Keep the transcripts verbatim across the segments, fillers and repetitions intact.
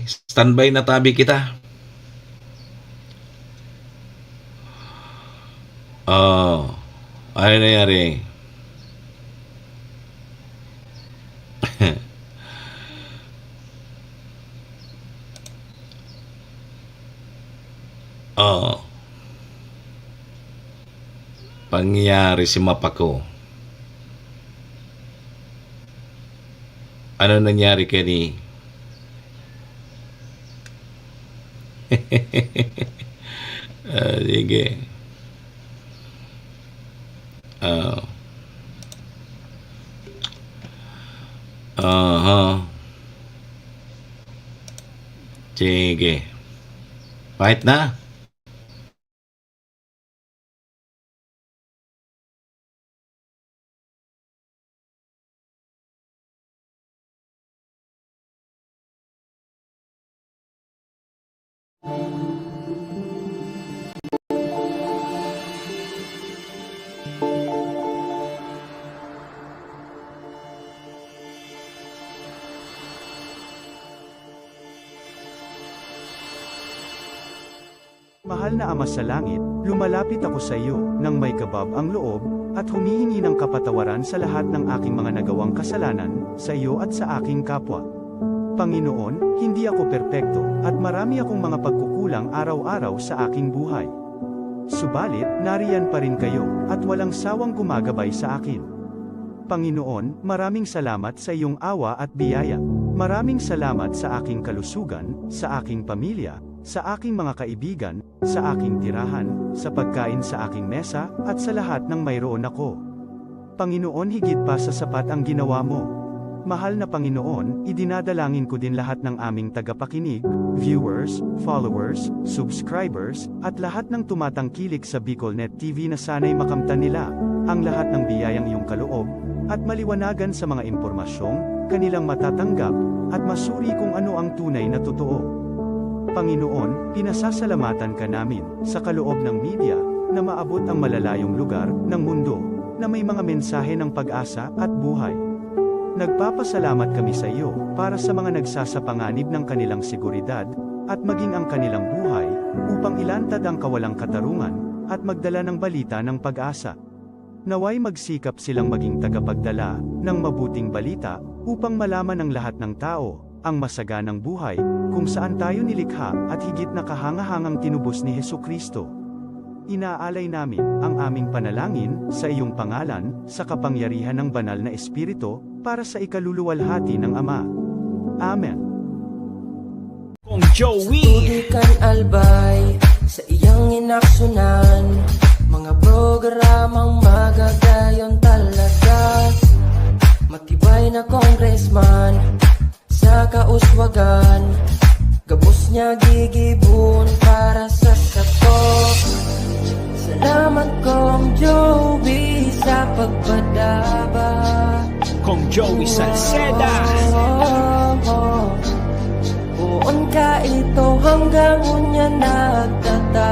Standby na tabi kita. Oh, ano nangyari? Oh. Pangyayari si mapa ko. Ano nangyari kani? Ah, sige. Ah. Aha. Sige. Pahit na. Mahal na Ama sa Langit, lumalapit ako sa iyo nang may kabab ang loob at humihingi ng kapatawaran sa lahat ng aking mga nagawang kasalanan sa iyo at sa aking kapwa. Panginoon, hindi ako perpekto at marami akong mga pagkukulang araw-araw sa aking buhay. Subalit, nariyan pa rin kayo at walang sawang gumagabay sa akin. Panginoon, maraming salamat sa iyong awa at biyaya. Maraming salamat sa aking kalusugan, sa aking pamilya, sa aking mga kaibigan, sa aking tirahan, sa pagkain sa aking mesa, at sa lahat ng mayroon ako. Panginoon, higit pa sa sapat ang ginawa mo. Mahal na Panginoon, idinadalangin ko din lahat ng aming tagapakinig, viewers, followers, subscribers, at lahat ng tumatangkilik sa BicolNet T V na sana'y makamtan nila ang lahat ng biyayang iyong kaloob, at maliwanagan sa mga impormasyong kanilang matatanggap, at masuri kung ano ang tunay na totoo. Panginoon, pinasasalamatan ka namin sa kaloob ng media na maabot ang malalayong lugar ng mundo na may mga mensahe ng pag-asa at buhay. Nagpapasalamat kami sa iyo para sa mga nagsasapanganib ng kanilang seguridad at maging ang kanilang buhay upang ilantad ang kawalang katarungan at magdala ng balita ng pag-asa. Naway magsikap silang maging tagapagdala ng mabuting balita upang malaman ng lahat ng tao ang masaganang buhay kung saan tayo nilikha at higit na kahangahangang tinubos ni Jesu-Cristo. Inaalay namin ang aming panalangin sa iyong pangalan, sa kapangyarihan ng Banal na Espiritu, para sa ikaluluwalhati ng Ama. Amen. Kong Joey. Tutukan Albay sa iyang inaksunan, mga programang magagayon talaga. Matibay na congressman sa kauswagan, gabos niya gigibon para sa sato. Salamat, Kong Joey, sa pagpadaba. Kong Joey Salceda. Poon ka ito hanggang unya nagtatabang,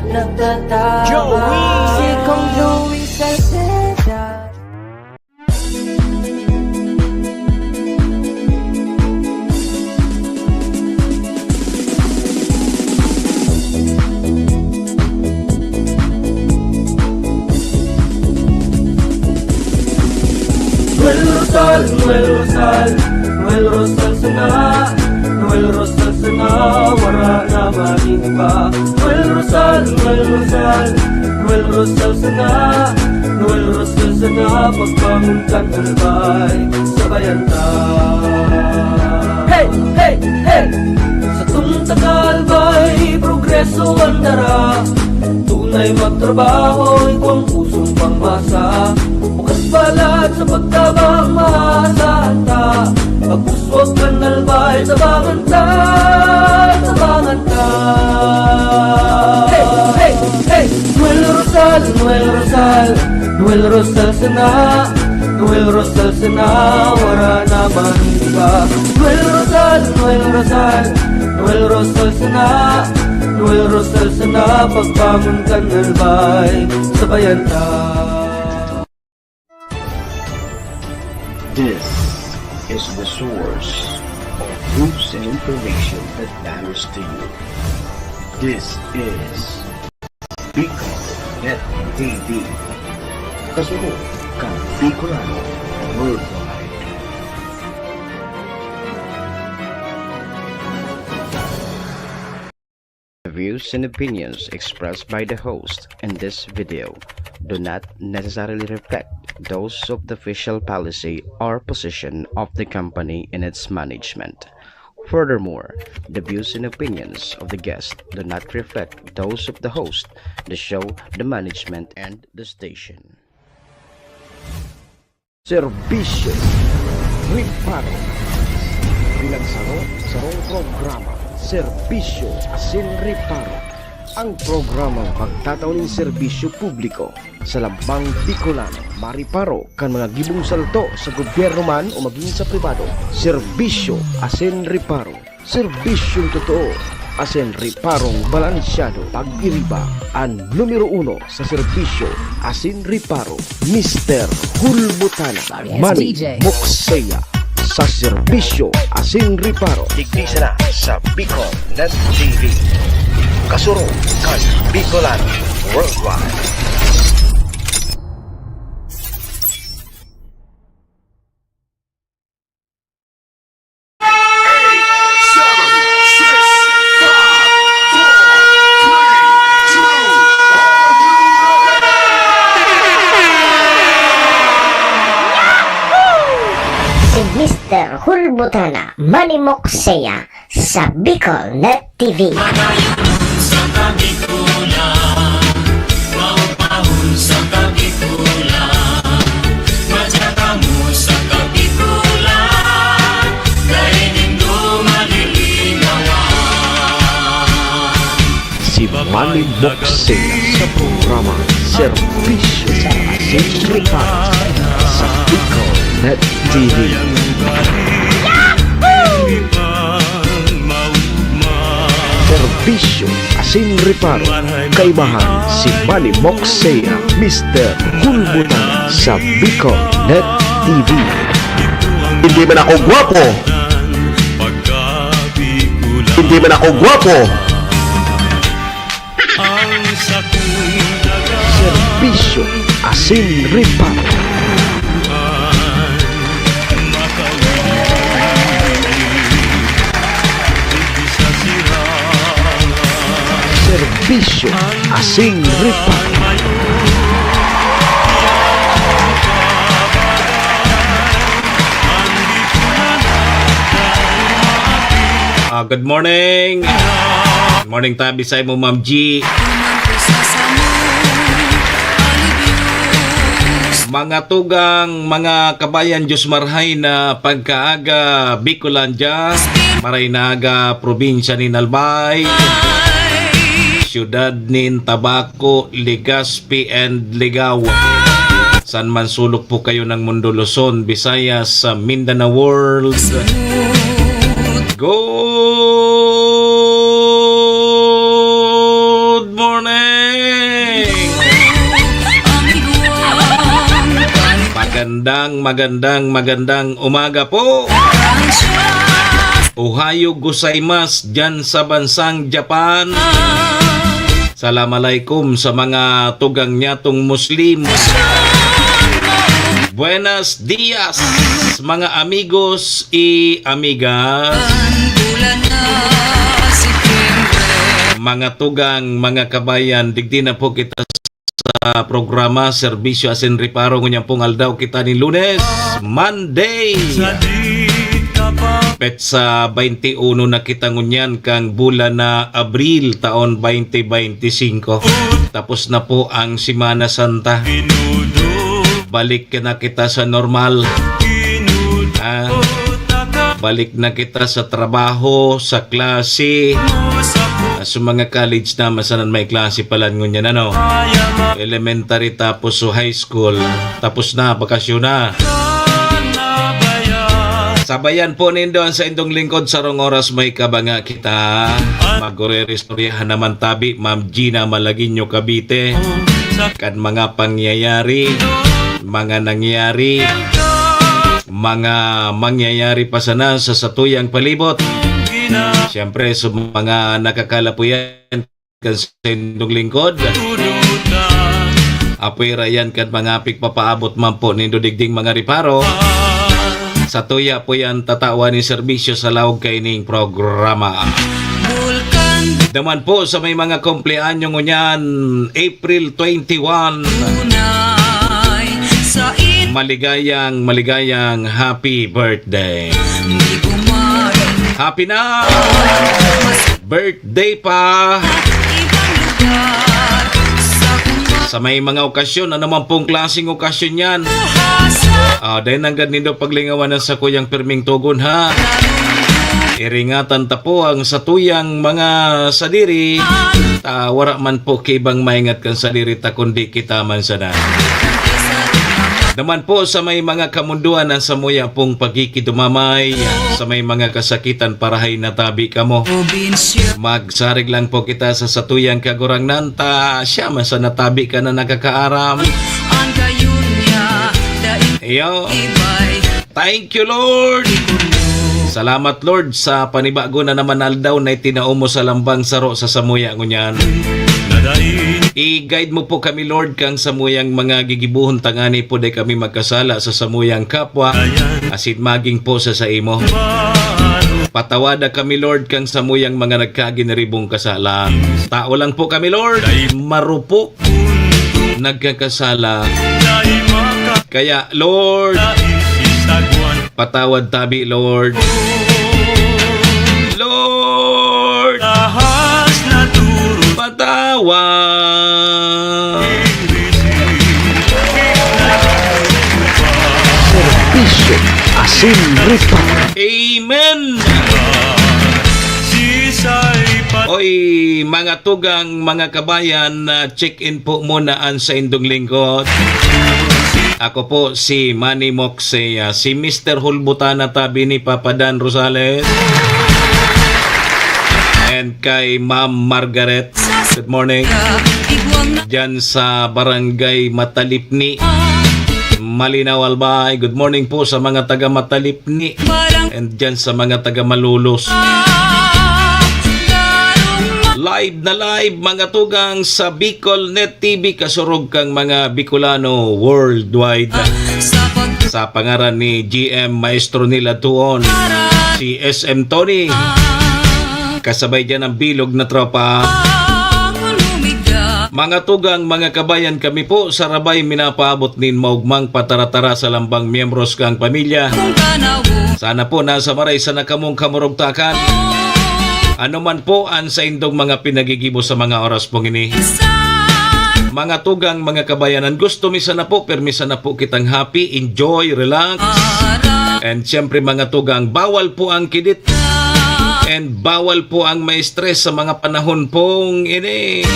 nagtatabang. Joey! Si Kong Joey Salceda. Noel Rosal, Noel Rosal, Noel Rosal sana. Noel Rosal sana, wara na man iba. Noel Rosal, Noel Rosal, Noel Rosal sana. Noel Rosal sana, pagbangon kan Albay, sabayan ta. Hey, hey, hey! Satong taga Albay, progreso an dara. Tunay magtrabaho, igwang pusong pangmasa. Bukas palad sa pagtabang, maasahan ta. Pag-uswag kan Albay, tabangan ta, tabangan ta. Hey, hey, hey! Noel Rosal, Noel Rosal, Noel Rosal sana. Noel Rosal sana, wara na man iba. Noel Rosal, Noel Rosal, Noel Rosal sana. Noel Rosal sana, pagbangon kan Albay, sabayan ta. This is the source of News and information that matters to you. This is Bicol Net T V. Kasunod kan Bicolano Worldwide. The views and opinions expressed by the host in this video do not necessarily reflect those of the official policy or position of the company and its management. Furthermore, the views and opinions of the guest do not reflect those of the host, the show, the management, and the station. Serbisyo Reparo. Bilang saro, sarong programa, Serbisyo asin Reparo. Ang programang magtatao nin serbisyo publiko sa lambang Bicolano, mariparo kan mga gibong salto sa gobyerno man o magin sa pribado. Serbisyo asin Reparo. Serbisyong totoo asin reparong balansyado. Pag-iriba, an numero uno sa serbisyo asin reparo, Mister Hulbutana, Manny Mokseya, sa serbisyo asin reparo. Digdi sana sa Bicol Net T V. Kasurog kan Bicolano Worldwide. Eight, seven, six, five, four, three, two, are you ready? Si Mister Hulbutana, Manny Mokseya, sa Bicol Net T V. Magayon sa Kabikulan, maupahon sa Kabikulan, madya kamo sa Kabikulan, dai nindo malilinawan. Si Manny Mokseya sa programa Serbisyo asin Reparo sa Bicol Net T V. Serbisyo asin reparo, kaibahan si Manny Mokseya, Mister Hulbutana sa Bicol Net T V. Hindi man ako gwapo. Hindi man ako gwapo. Serbisyo asin reparo. Serbisyo asin reparo. Ah, good morning. Good morning, tabi sa imo, Ma'am G. Mga tugang, mga kabayan, Diyos marhay na pagkaaga, Bicolandia, maray na aga, probinsya nin Albay, siyudad nin Tabaco, Legazpi and Ligao. San man sulok po kayo ng mundo, Luzon, Visayas, sa Mindanao World. Good morning! Magandang, magandang, magandang umaga po! Ohayo gozaimasu dyan sa bansang Japan. Salam alaikum sa mga tugang nyatong Muslim. Buenos dias, mga amigos y amigas. Mga tugang, mga kabayan, digdi na po kita sa programa Serbisyo asin Reparo. Ngunyan pong aldaw kita nin Lunes, Monday. Petsa baynte uno na kita ngunyan kan bulan na Abril, taon baynte baynte singko. Tapos na po ang Semana Santa. Balik na kita sa normal. Ah, balik na kita sa trabaho, sa klase. Ah, sa mga college naman, sanan may klase palan ngunyan, ano? Elementary tapos so high school. Tapos na, bakasyon na. Sabayan po nindo ang saindong lingkod, sarong oras may kabanga kita. Magre-istoryahan naman tabi, Ma'am Gina Malagueño Cavite, kan mga pangyayari, mga nangyari, mga mangyayari pa sana sa satuyang palibot. Siyempre, sa mga nakakalapuyan kan saindong lingkod, apwera yan kan mga pigpapaabot man po nindo digding mga reparo. Satuya po yan tatawan ni serbisyo sa laog kaining programa. Naman po sa may mga kumpleanyo ngunyan, April twenty-one. Maligayang, maligayang happy birthday. Happy na birthday pa. Sa may mga okasyon, ano man pong klaseng okasyon yan, ah, dai nanggad nindo paglingawan ang sakuyang pirming togon, ha? Iringatan ta po ang satuyang mga sadiri, ta wara man po ki ibang maingat kan sadiri ta, kundi kita man sana. Naman po sa may mga kamundoan, ang samuya pong pagkikidumamay, sa may mga kasakitan, parahay na tabi kamo. Magsarig lang po kita sa satuyang Kagurangnan, ta siya man sana tabi ka na nakakaaram. Iyo. Thank you, Lord. Salamat, Lord, sa panibago na naman aldaw na itinao mo sa lambang saro sa samuya ngunyan. I-guide mo po kami, Lord, kang samuyang mga gigibohon, tangani po dai kami magkasala sa samuyang kapwa, asin magin po sa saimo. Patawada kami, Lord, kang samuyang mga nagkaginiribong kasala. Tao lang po kami, Lord. Marupok. Nagkakasala. Kaya, Lord, patawad tabi, Lord. Lord, patawad. Serbisyo asin reparo. Amen. Oy, mga tugang, mga kabayan, ah, check-in po muna an saindong lingkod. Ako po si Manny Moxey, ah, si Mister Hulbutana tabi ni Papa Dan Rosales. And kay Ma'am Margaret, good morning. Diyan sa Barangay Matalipni, Malinaw, Albay. Good morning po sa mga taga Matalipni. And dyan sa mga taga Malolos. Live na live, mga tugang, sa Bicol Net T V, kasurog kang mga Bicolano worldwide. Sa pangaran ni G M Maestro nila tuon, si S M Tony. Kasabay dyan ang bilog na tropa. Mga tugang, mga kabayan, kami po sa Rabay minapaabot nin maugmang pataratara sa lambang miyembros kang pamilya. Sana po nasa maray sana kamong kamurugtakan. Ano man po ang saindong mga pinagigibo sa mga oras pong ini. Mga tugang, mga kabayanan, gusto mi sana po, pirmi sana po kitang happy, enjoy, relax. And siyempre, mga tugang, bawal po ang kidit. And bawal po ang ma-stress sa mga panahon pong ini.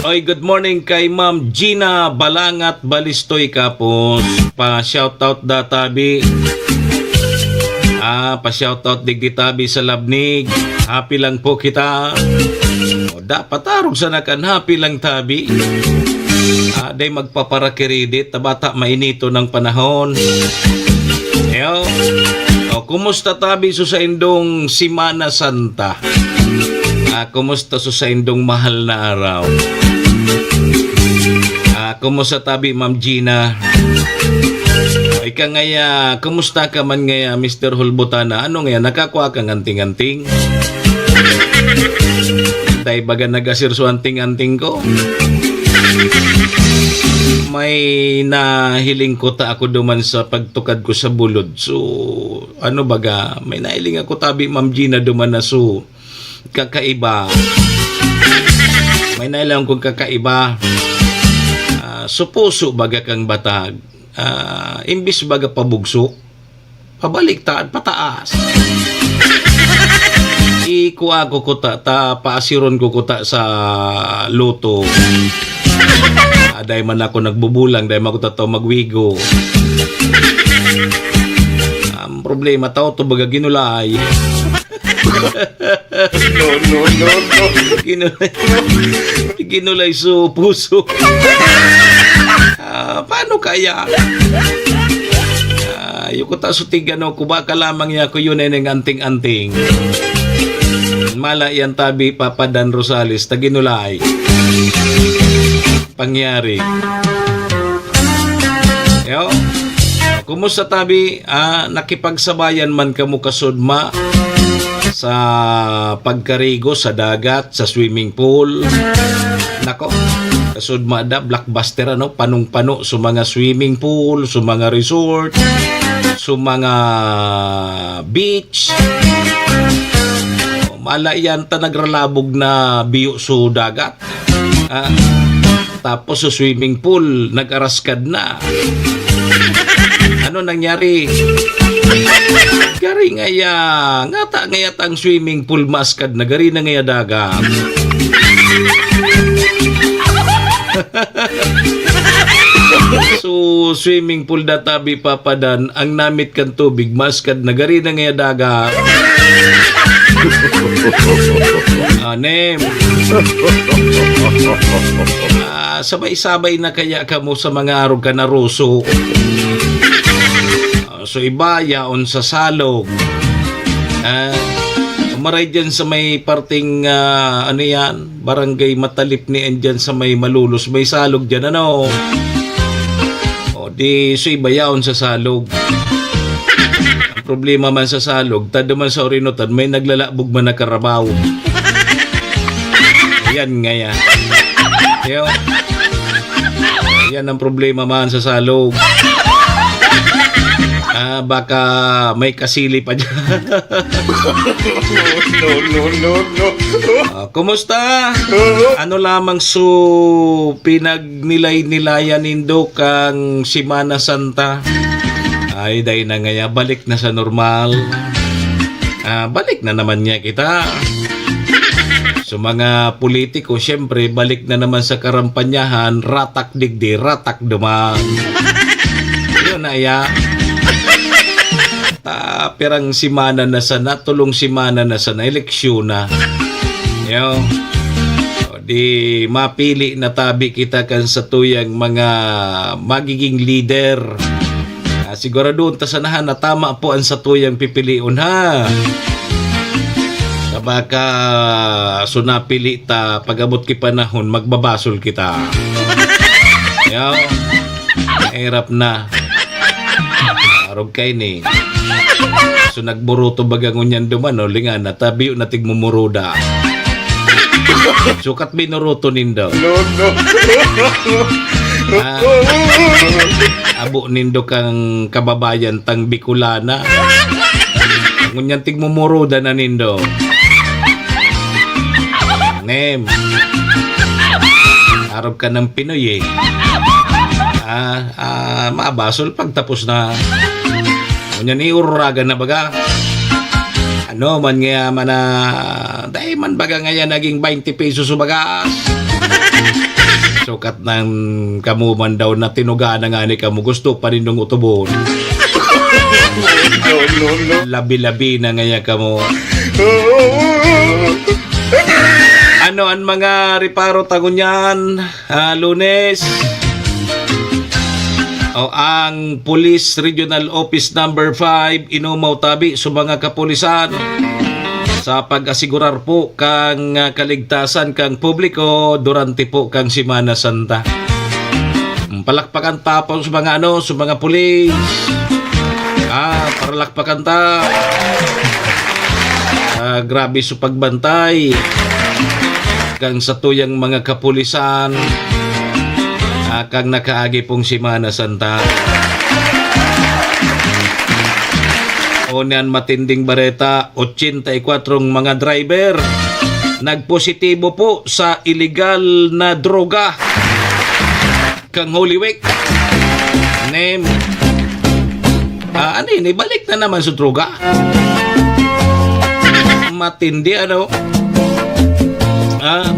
Oy, good morning kay Ma'am Gina Balangat Balistoy, kapos. Pa-shoutout da, tabi. Ah, pa-shoutout digdi, tabi, sa Labnig. Happy lang po kita. O, dapat arog sana kan happy lang, tabi. Ah, dai magpaparakiridit, ta bata mainiton ang panahon. Yo. O, kumusta, tabi, sa saindong Semana Santa? Ah, kumusta sa saindong mahal na araw? Ah, kumusta, tabi, Ma'am Gina? Ika ngaya, kumusta ka man ngaya, Mister Hulbutana? Ano ngaya, nakakua kang anting-anting? Dai baga nag-asirso anting-anting ko. May nahiling ko ta ako duman sa pagtukad ko sa bulod. So, ano baga, may nahiling ako, tabi, Ma'am Gina, duman na so kakaiba. May nahiling kong kakaiba. Ah, supuso baga kang batag. Ah, imbis baga pabugso, pabaliktad, pataas. Ikua ko kuta, ta paasiron ko kuta sa loto. Ah, dai man ako nagbubulang, dai man ako tataw magwigo. Problema, tao to baga ginulay. No, no, no, no. Ginulay. Ginulay sa puso. Ah, paano kaya? Ah, yuko ta sutig, ano, kuba ka lamang niya ko yun ay nang anting-anting. Mala yan tabi, Papa Dan Rosales, ta ginulay. Pangyari. Yo. Kumusta tabi? Ah, nakipagsabayan man kamo kasudma sa pagkarigo sa dagat, sa swimming pool? Nako, kasudma da, blockbuster, ano, panong-pano sa mga swimming pool, sa mga resort, sa mga beach. O, mala yan ta nagralabog na biyo sa dagat. Ah, tapos sa swimming pool, nag-araskad na. Ano nangyari? Gari ngaya, ngata ngaya tang swimming pool maskad na, gari na ngaya dagat. So, swimming pool da tabi, Papa Dan, ang namit kan tubig, maskad na, gari na ngaya dagat. Anem. Ah, sabay-sabay na kaya kamo sa mga arog ka naruso. Ah, so iba, yaon sa salog. Ah, umaray dyan sa may parting, ah, ano yan, Barangay Matalipni, and dyan sa may Malulos, may salog dyan, ano? O, di, so iba yaon sa salog. Ang problema man sa salog, tado man sa orinutan, may naglalabog man na karabaw. Yan nga yan. Yo. Yan ang problema man sa salog. Ah, baka may kasili pa dyan. No, no, no, no. Ah, kumusta? Ano lamang su pinagnilay-nilayan nindo kang Semana Santa? Ay, dai na ngaya, balik na sa normal. Ah, balik na naman niya kita. So, mga politiko, siyempre, balik na naman sa karampanyahan, ratak digdi, ratak duman. Yun na, ya. Ta, pirang semana na sana, tulong semana na sana, eleksyon na. Yo. O di, mapili na tabi kita kan satuyang mga magiging leader. Ah, siguraduhon ta sanahan na tama po ang satuyang pipilion, ha? Sa baka so napili ta, pag-abot ki panahon, magbabasol kita. Yo. Mahirap na. Arog kay ni. So, nagburuto baga ngunyan duman, no? Linga na, tabiyo na tigmumuruda. Sukat binuruto nindo. No, no. Ah, abo nindo kang kababayan tang Bicolana. Ngunyan tigmumuruda na nindo. Nem. Arog ka ng Pinoy eh. Ah, ah, mabasol pagtapos na. Ngunyan iururagan na baga. Ano man nga man na, dahil man baga ngayon naging twenty pesos o baga. Sukat ng kamo man daw na tinuga na nga ni kamo, gusto pa rin nung utubon. Labi-labi na ngaya kamo. Ano ang mga reparo ta ngunyan? Ah, Lunes. O, ang Police Regional Office Number five, inumaw tabi sa mga kapulisan sa pag-asigurar po kang, ah, kaligtasan kang publiko durante po kang Semana Santa. Mm, palakpakan tapos sa mga ano, sa mga pulis. Ah, palakpakan ta. Ah, grabe sa pagbantay kang satuyang mga kapulisan, ah, kang nakaagi pong Semana Santa. O niyan matinding bareta, ochenta y kwatro mga driver nagpositibo po sa iligal na droga kang Holy Week. Nem. Ah, ano yun? Ibalik na naman sa droga. Matindi, ano? Ah,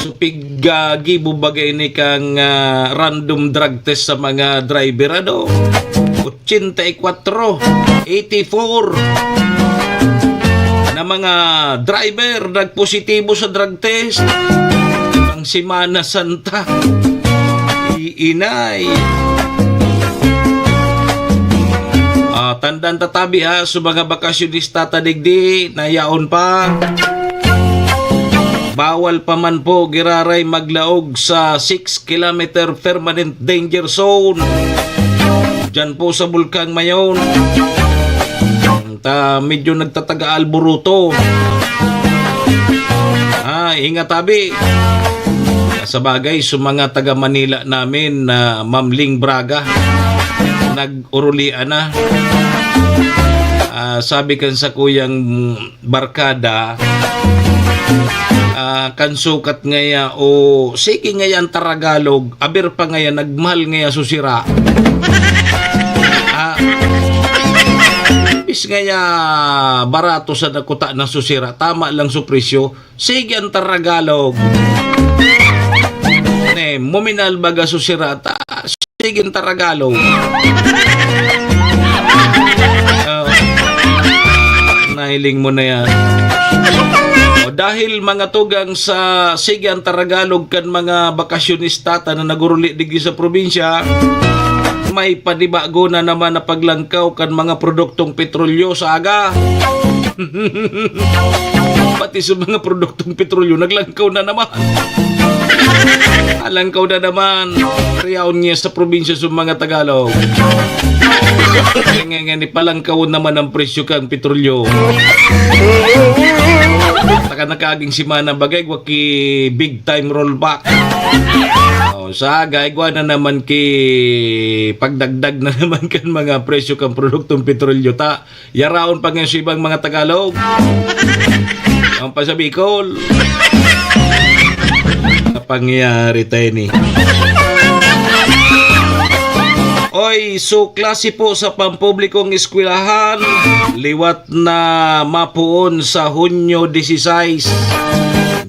supig, ah, gibo bagay ni kang, ah, random drug test sa mga driver, ano? ochenta y cuatro, eighty-four na mga driver nagpositibo sa drug test. Ang Semana Santa, iinay. Ah, tandaan ta tabi ha, sa mga bakasyonista ta digdi, na yaon pa. Bawal pa man po giraray maglaog sa six kilometer permanent danger zone. Diyan po sa Bulkang Mayon. Ta, medyo nagtataga-alburuto. Ah, ingat tabi. Sa bagay, sa mga taga Manila namin na Mamling Braga, nag-urulian na. Ah, sabi kan sa kuyang barkada, ah, kan sukat ngaya o sige ngaya ang taragalog, aber pa ngaya, nagmahal ngaya susira. Ah, bis ngaya barato sa nakuta na susira, tama lang su presyo, sige ang taragalog. Ne, muminal baga susira, ta, sige ang taragalog. Ah, nahiling mo na yan. O, dahil mga tugang sa sige ang taragalog kan mga bakasyonista ta na naguruli digdi sa probinsya, may panibago na naman na paglangkaw kan mga produktong petrolyo sa aga. Pati sa mga produktong petrolyo, naglangkaw na naman. Alangkaw na naman. Riyaon niya sa probinsya sa mga Tagalog. Kaya nga, nga, nipalangkaw naman ang presyo kan petrolyo. Taka na kaging semana, bagay, wa ki big time rollback. O, sa aga, igwa na naman ki pagdagdag na naman kan mga presyo kan produktong petrolyo ta. Yaraon pa ngayon sa ibang mga Tagalog. Ang pa sa Bicol. Napangyari tayo ni. Oy, so klase po sa pampublikong eskwelahan, liwat na mapoon sa Hunyo dieciséis,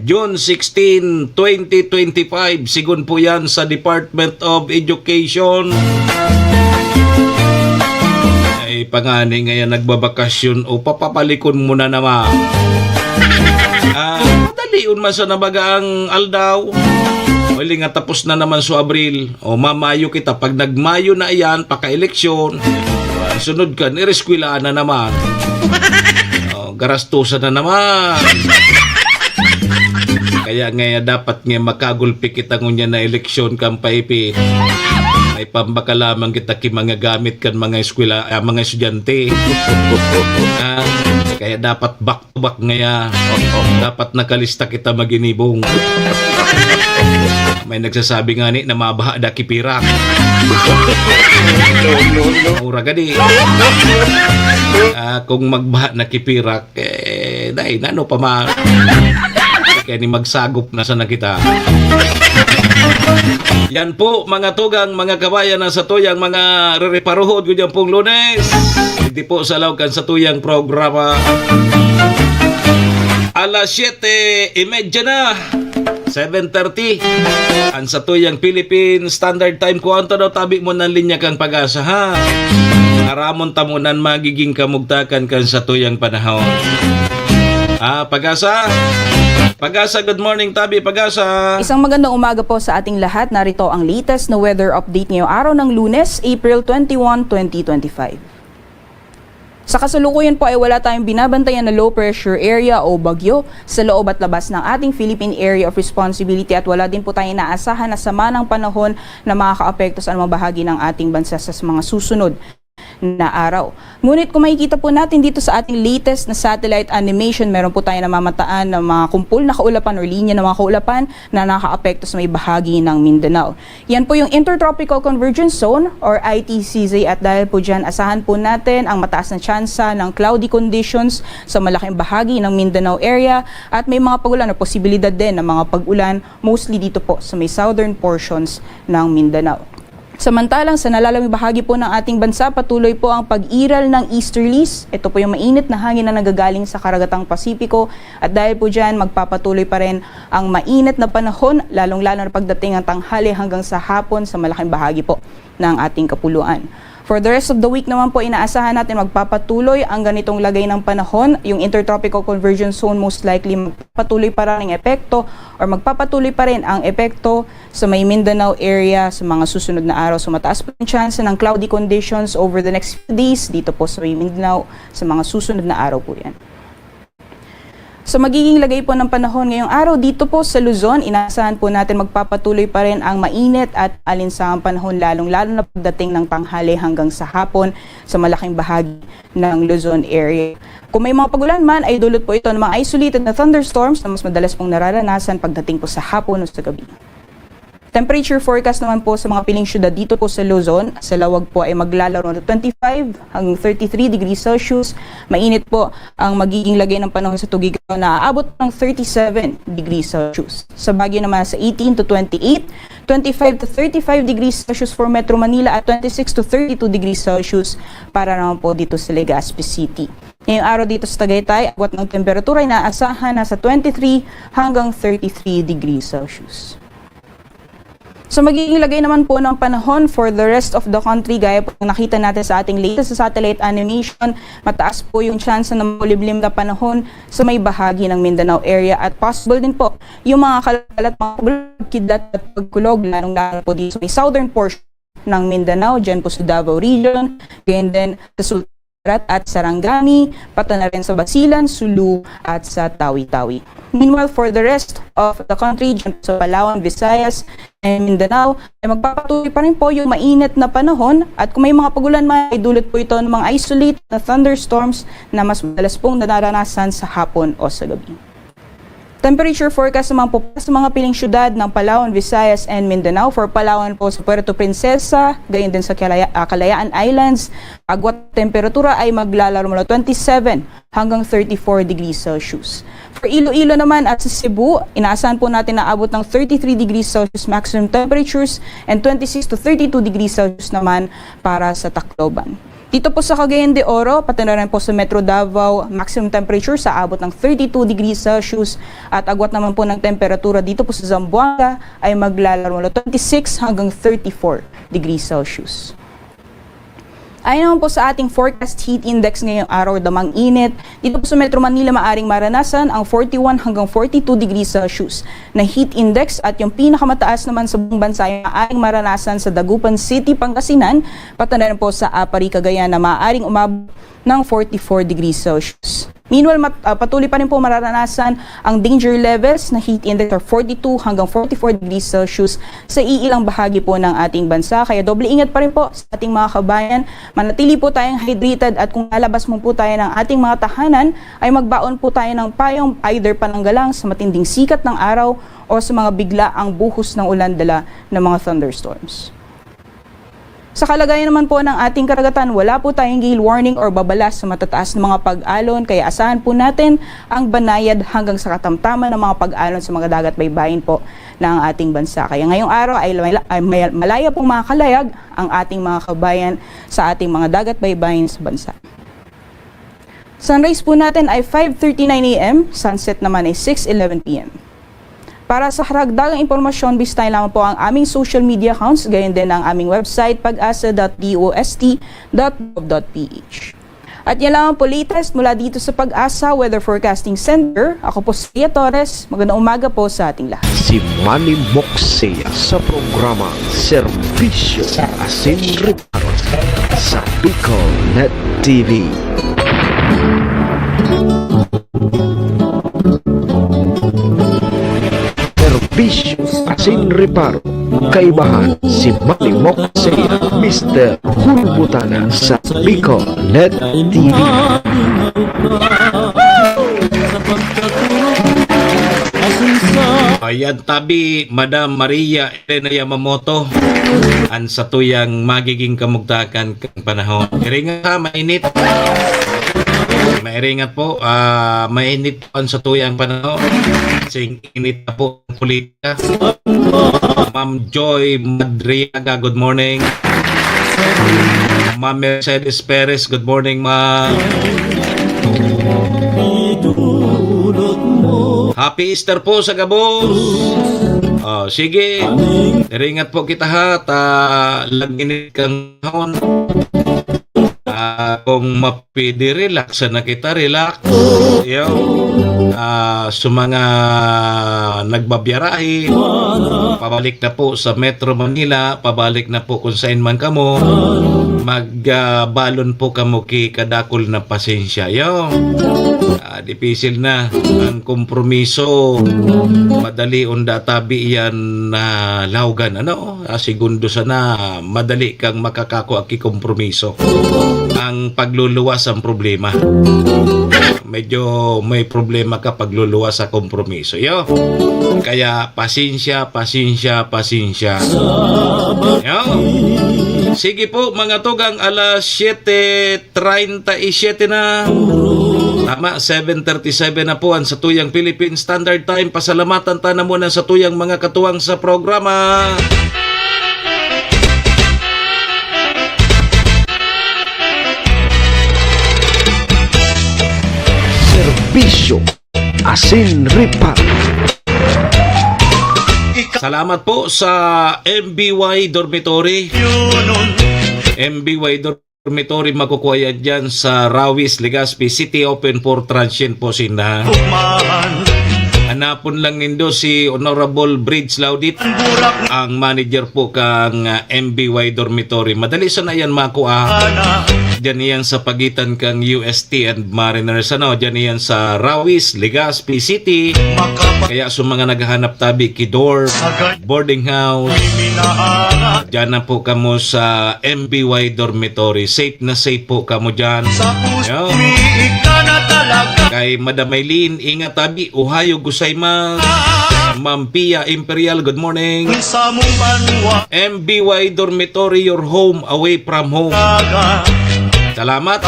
June sixteen, twenty twenty-five, sigon po yan sa Department of Education. Ay, pangani ngayon nagbabakasyon o papapalikon mo na naman. Ah, madalion man sa nabaga ang aldaw. Huli nga tapos na naman sa Abril. O, mamayo kita. Pag nagmayo na iyan, paka-eleksyon, sunod ka, nireskwelahan na naman. O, garastusan na naman. Kaya nga, dapat nga makagulpi kita ngunyan na eleksyon kan paipi. May pambaka lamang kita ki mga gamit kan mga eskwela, ah, mga estudyante. Ah, kaya dapat back to back ngaya. Dapat nakalista kita maginibong. May nagsasabi nga ni na mabaha da kipirak. No, no, no. Ura gadi. Ah, kung magbaha na kipirak, eh, dai, nano pa ma-, kaya ni magsagop na sana kita. Yan po, mga tugang, mga kabayan, na sa tuyang mga rereparuhod ko dyan pong Lunes. Hindi po sa laog kan sa tuyang programa. Alas siyete y media na. Seven thirty. Ang sa tuyang Philippine Standard Time. Kung anto daw tabi mo ng linya kang Pag-asa, ha? Aramon ta mo nan magiging kamugtakan kan sa tuyang panahon. Ah, Pag-asa? Pag-asa, good morning, tabi, Pag-asa. Isang magandang umaga po sa ating lahat. Narito ang latest na weather update ngayong araw ng Lunes, April twenty-one, twenty twenty-five. Sa kasalukuyan po ay wala tayong binabantayan na low pressure area o bagyo sa loob at labas ng ating Philippine Area of Responsibility at wala din po tayong inaasahan na sama ng panahon na makakaapekto sa anumang bahagi ng ating bansa sa mga susunod na araw. Ngunit kung makikita po natin dito sa ating latest na satellite animation, meron po tayo namamataan na mga kumpol na kaulapan or linya ng mga kaulapan na nakaapekto sa may bahagi ng Mindanao. Yan po yung Intertropical Convergence Zone or I T C Z at dahil po dyan, asahan po natin ang mataas na tsansa ng cloudy conditions sa malaking bahagi ng Mindanao area at may mga pag-ulan o posibilidad din ng mga pag-ulan, mostly dito po sa may southern portions ng Mindanao. Samantalang sa nalalamig bahagi po ng ating bansa, patuloy po ang pag-iral ng easterlies. Ito po yung mainit na hangin na nagagaling sa karagatang Pasipiko. At dahil po dyan, magpapatuloy pa rin ang mainit na panahon, lalong-lalo na pagdating ng tanghali hanggang sa hapon sa malaking bahagi po ng ating kapuluan. For the rest of the week naman po, inaasahan natin magpapatuloy ang ganitong lagay ng panahon. Yung Intertropical Convergence Zone most likely magpapatuloy pa rin ang epekto or magpapatuloy pa rin ang epekto sa may Mindanao area sa mga susunod na araw. So mataas po yung chance ng cloudy conditions over the next few days dito po sa may Mindanao sa mga susunod na araw po yan. Sa magiging lagay po ng panahon ngayong araw dito po sa Luzon, inaasahan po natin magpapatuloy pa rin ang mainit at alinsangang panahon, lalong-lalo na pagdating ng tanghali hanggang sa hapon sa malaking bahagi ng Luzon area. Kung may mga pagulan man, ay dulot po ito ng mga isolated na thunderstorms na mas madalas pong nararanasan pagdating po sa hapon o sa gabi. Temperature forecast naman po sa mga piling syudad dito po sa Luzon, sa Laoag po ay maglalaro ng twenty-five hanggang thirty-three degrees Celsius. Mainit po ang magiging lagay ng panahon sa Tuguegarao na aabot ng thirty-seven degrees Celsius. Sa Baguio naman sa eighteen to twenty-eight, twenty-five to thirty-five degrees Celsius for Metro Manila at twenty-six to thirty-two degrees Celsius para naman po dito sa Legazpi City. Ngayong araw dito sa Tagaytay, agwat ng temperatura ay inaasahan na sa twenty-three hanggang thirty-three degrees Celsius. So magiging lagay naman po ng panahon for the rest of the country, gaya po ng nakita natin sa ating latest satellite animation, mataas po yung tsansa ng makulimlim na panahon sa may bahagi ng Mindanao area at possible din po yung mga kalagkit, mga pagkidlat at pagkulog, lalong-lalo po dito sa may southern portion ng Mindanao, dyan po sa Davao Region, ganyan din sa Sultan Kudarat at Sarangani, pati na rin sa Basilan, Sulu at sa Tawi-Tawi. Meanwhile, for the rest of the country, dyan po sa Palawan, Visayas, and Mindanao, ay magpapatuloy pa rin po yung mainit na panahon at kung may mga pagulan man, ay dulot po ito ng mga isolated na thunderstorms na mas madalas pong nararanasan sa hapon o sa gabi. Temperature forecast naman po para sa mga piling syudad ng Palawan, Visayas, and Mindanao. For Palawan po sa Puerto Princesa, gayon din sa Kalaya-, ah, Kalayaan Islands, agwat temperatura ay maglalaro mula twenty-seven hanggang thirty-four degrees Celsius. For Iloilo naman at sa Cebu, inaasahan po natin na abot ng thirty-three degrees Celsius maximum temperatures and twenty-six to thirty-two degrees Celsius naman para sa Tacloban. Dito po sa Cagayan de Oro, pati na rin po sa Metro Davao, maximum temperature sa abot ng thirty-two degrees Celsius at agwat naman po ng temperatura dito po sa Zamboanga ay maglalaro mula twenty-six hanggang thirty-four degrees Celsius. Ayon naman po sa ating forecast heat index ngayong araw, damang init, dito po sa Metro Manila maaring maranasan ang forty-one hanggang forty-two degrees Celsius na heat index at yung pinakamataas naman sa buong bansa ay maaring maranasan sa Dagupan City, Pangasinan, pati na rin po sa Aparri, Cagayan na maaring umabot ng forty-four degrees Celsius. Meanwhile, mat-, ah, patuloy pa rin po mararanasan ang danger levels na heat index or forty-two hanggang forty-four degrees Celsius sa iilang bahagi po ng ating bansa. Kaya doble ingat pa rin po sa ating mga kabayan. Manatili po tayong hydrated at kung lalabas mo po tayo ng ating mga tahanan, ay magbaon po tayo ng payong either pananggalang sa matinding sikat ng araw o sa mga biglaang buhos ng ulan dala ng mga thunderstorms. Sa kalagayan naman po ng ating karagatan, wala po tayong gale warning or babala sa matataas na mga pag-alon, kaya asahan po natin ang banayad hanggang sa katamtaman ng mga pag-alon sa mga dagat baybayin po ng ating bansa. Kaya ngayong araw ay mala-, ay may-, malaya pong makalayag ang ating mga kabayan sa ating mga dagat baybayin sa bansa. Sunrise po natin ay five thirty-nine A M, sunset naman ay six eleven P M. Para sa karagdagang impormasyon, bisitahin lamang po ang aming social media accounts, gayon din ang aming website, pag asa dot D O S T dot gov dot P H. At yan lamang po latest mula dito sa Pag-asa Weather Forecasting Center. Ako po si Ria Torres. Magandang umaga po sa ating lahat. Si Manny Moxia sa programa Serbisyo Asin Reparo sa Bicol Net T V. Serbisyo asin reparo. Kaibahan si Manny Moxia, Mister Hulbutana sa Bicol Net T V. Ayan, tabi, Madam Maria Elena Yamamoto, an satuyang magiging kamugtakan kan panahon. Iringat ha, mainit. Mairingat po, ah, mainit po an satuyang panahon. Sing init na po ang politika. Ma'am Joy Madriaga, good morning. Ma'am Mercedes Perez, good morning, ma'am. Happy Easter po sa gabos. Oh, sige. Iringat po kita ha, ta laginit kang panahon. Ah, kung mapwede, relax na kita, relax. Yo. Ah, sa mga nagbabiyarahe, pabalik na po sa Metro Manila, pabalik na po kung saan man kamo, mag, ah, balon po kamo ki kadakul na pasensya. Yo. Ah, dipisil na ang kompromiso. Madali unda tabi yan na lahogan, ano? Ah, segundo sana, madali kang makakakua ki kompromiso. Ang pagluluwas ang problema. Medyo may problema ka pagluluwas sa kompromiso, yo. Kaya pasensya, pasensya, pasensya. Yo. Sige po, mga tugang, alas siyete treinta y siete na. Tama, seven thirty-seven na po ang satuyang Philippine Standard Time. Pasalamatan ta na muna sa tuyang mga katuwang sa programa. Serbisyo asin ripa. Salamat po sa M B Y Dormitory. M B Y Dormitory, makukuha yan dyan sa Rawis, Legazpi City, open for transient po sinda. Hanapon lang nindo si Honorable Bridge Laudit, ang manager po kang, ah, M B Y Dormitory. Madali sana yan makua. Diyan yan sa pagitan kang U S T and Mariners, ano, diyan yan sa Rawis, Legazpi City. Kaya sa mga naghahanap tabi ki dorm, boarding house, diyan na po kamo sa M B Y Dormitory. Safe na safe po kamo diyan. Yo. Kay Madam Eileen, ingat tabi, ohayo gozaimasu. Ma'am Pia Imperial, good morning. M B Y Dormitory, your home away from home. Salamat.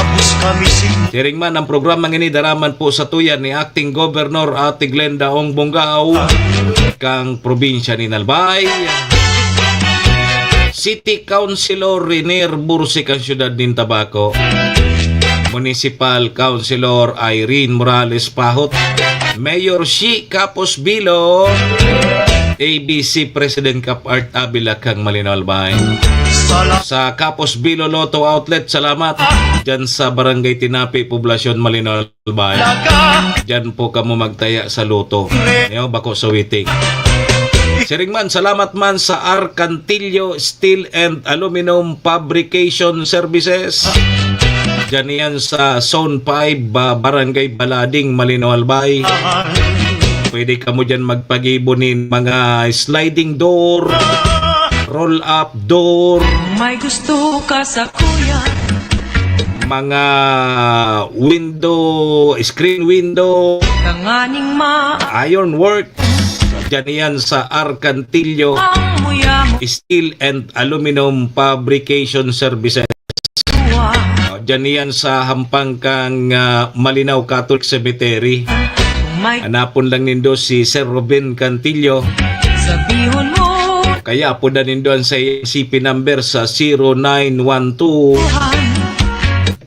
Siring man ang programa ngini, dara man po sa tuyan ni Acting Governor Ate Glenda Ong Bongao, kang probinsya ni Albay. City Councilor Renier Bursik ang siyudad nin Tabaco. Municipal Councilor Irene Morales Pahot. Mayor Shi Capos Bilo. A B C President Cap Art Avila kang Malinaw Albay. Sa Capos Bilo Lotto Outlet, salamat. Diyan sa Barangay Tinapi, Poblacion, Malinaw Albay. Diyan po kamo magtaya sa Lotto. Neo, bako sa waiting. Siring man, salamat man sa Arcantillo Steel and Aluminum Fabrication Services. Diyan yan sa Zone five, ba, Barangay Balading, Malinaw Albay. Pwede kamo diyan magpagibo nin mga sliding door, roll-up door. May gusto ka sa kuya. Mga window, screen window, tanganing ma- iron work. Diyan yan sa Arcantillo ang muya mo. Steel and Aluminum Fabrication Services. Oh, diyan yan sa hampang kang, ah, Malinaw Catholic Cemetery. Hanapon lang nindo si Sir Ruben Cantillo. Sabihon mo. Kaya apodan nindo ang sa C P number sa zero nine one two,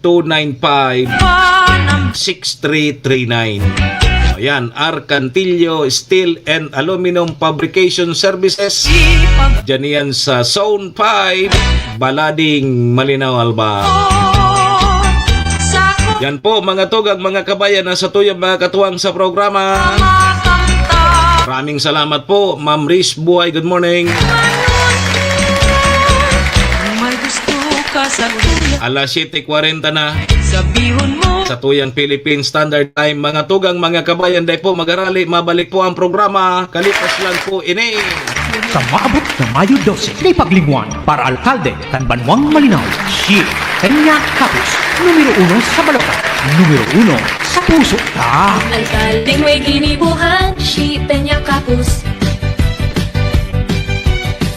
two nine five, six three three nine. Ayan, Arcantillo Steel and Aluminum Fabrication Services. Diyan yan sa Zone five, Balading, Malinaw, Albay. Yan po, mga tugang, mga kabayan, na sa tuyang mga katuwang sa programa. Maraming salamat po, Ma'am Riz Buhay. Good morning. May gusto ka sa kuya. Alas siyete kwarenta na. Sabihon mo. Sa tuyang Philippine Standard Time, mga tugang, mga kabayan, dai po magarali, mabalik po ang programa. Kalipas lang po ini. Sa maabot na Mayo dose, kay paglingwan para alkalde kan Banwang Malinaw, Shi Peña Capus, numero uno sa balota, numero uno sa puso ta. Alkaldeng may ginibohan, Shi Peña Capus.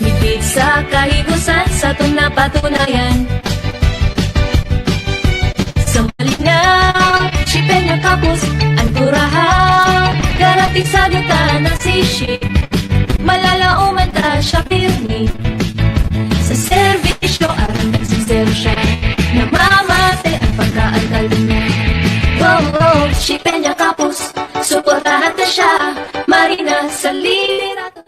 Midbid sa kahigosan, satong napatunayan. Sa Malinaw, Shi Peña Capus, ang turahan. Garantisado ta na si Shi. Malalaoman ta siya pirmi. Sa serbisyo, aram kan sincero siya. Namamate ang pagkaalkalde niya. Go, go, Shi Peña Capus. Suportahan ta siya. Marina sa liderato.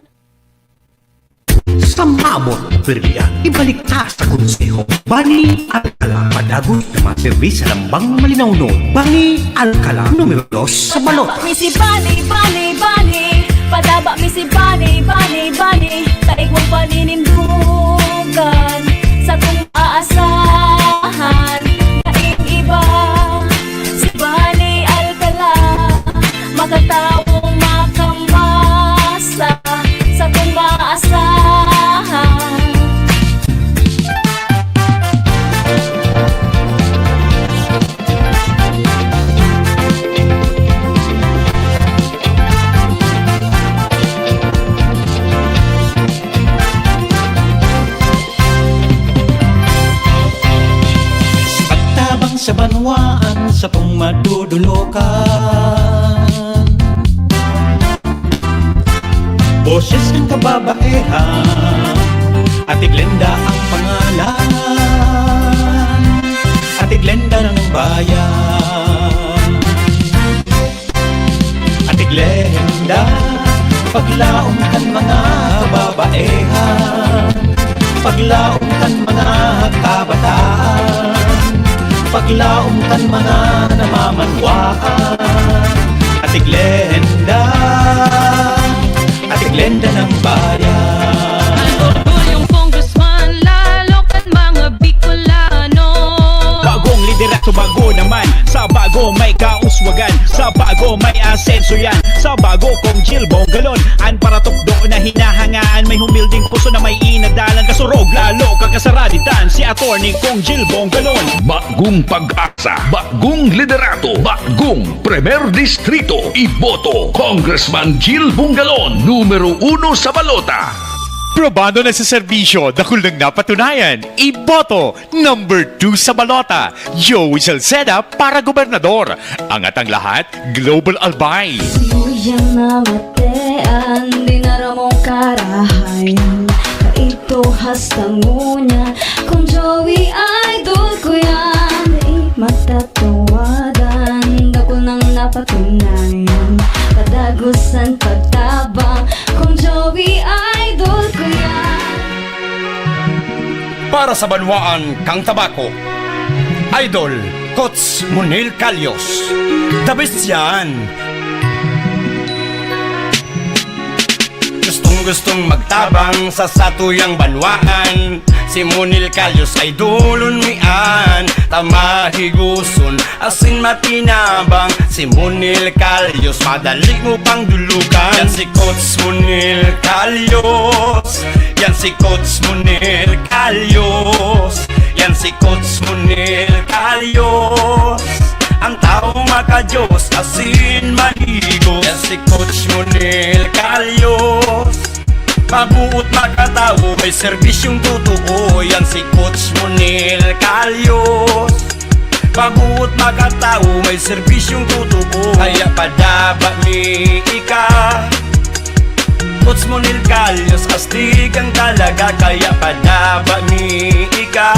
Abot, Brilliant. Ibalik ta sa konseho. Bani Alcala, padagos na maserbi sa lambang malinawnon. Bani Alcala, numero dos sa balota. Padaba mi si Bani, Bani, Bani. Padaba mi si Bani, Bani, Bani. Kaigwang paninindugan. Sa kung aasahan, daing iba. Si Bani Alcala, makatawong makamasa. Sa kung maasahan. Pagtabang sa banwaan, sa pong madudulokan. Boses ng kababaehan, Ate Glenda ang pangalan, Ate Glenda ng bayan. Ate Glenda, paglaom kan mga kababaehan, paglaom kan mga kabataan, paglaom kan mga namamanwaan. Ate Glenda, Ate Glenda ng bayan. Ang orgulyong congressman, lalo kan mga Bicolano. Bagong liderato, bago naman. Sa bago may kauswagan, sa bago may asenso yan. Sa bago, Cong Gil Bongalon, an paratukdo na hinahangaan. May humilding puso na may inadalan. Kasurog, lalo kakasaraditan, si Attorney Cong Gil Bongalon. Bagong pag-asa, bagong liderato, bagong Primer Distrito. Iboto, Congressman Gil Bongalon, numero uno sa balota. Probado na sa serbisyo, dakul nang napatunayan. Iboto, number two sa balota, Joey Salceda para gobernador. Angat ang lahat, Global Albay. Siyang namatean, dinaramong karahayan. Kaito hasta ngunyan, Cong Joey, idol ko yan. Di matatawadan, dakul nang napatunayan. Kadagosan pagtabang, Cong Joey, idol ko yan. Para sa banwaan kan Tabaco, Idol Coach Monil Calios. The best yan! Gustong-gustong magtabang sa satuyang banwaan, si Monil Calios idolon mi an. Ta mahigoson asin matinabang, si Monil Calios madali mo pang dulukan. Yan si Coach Monil Calios, yan si Coach Monil Calios, yan si Coach Monil Calios. Ang taong makadiyos asin mahigos, yan si Coach Monil Calios. Mabuot, makatawo, may serbisyong totoo, yan si Coach Monil Calios. Mabuot, makatawo, may serbisyong totoo, kaya padaba mi ika. Coach Monil Calios, astig ang talaga, kaya padaba mi ika.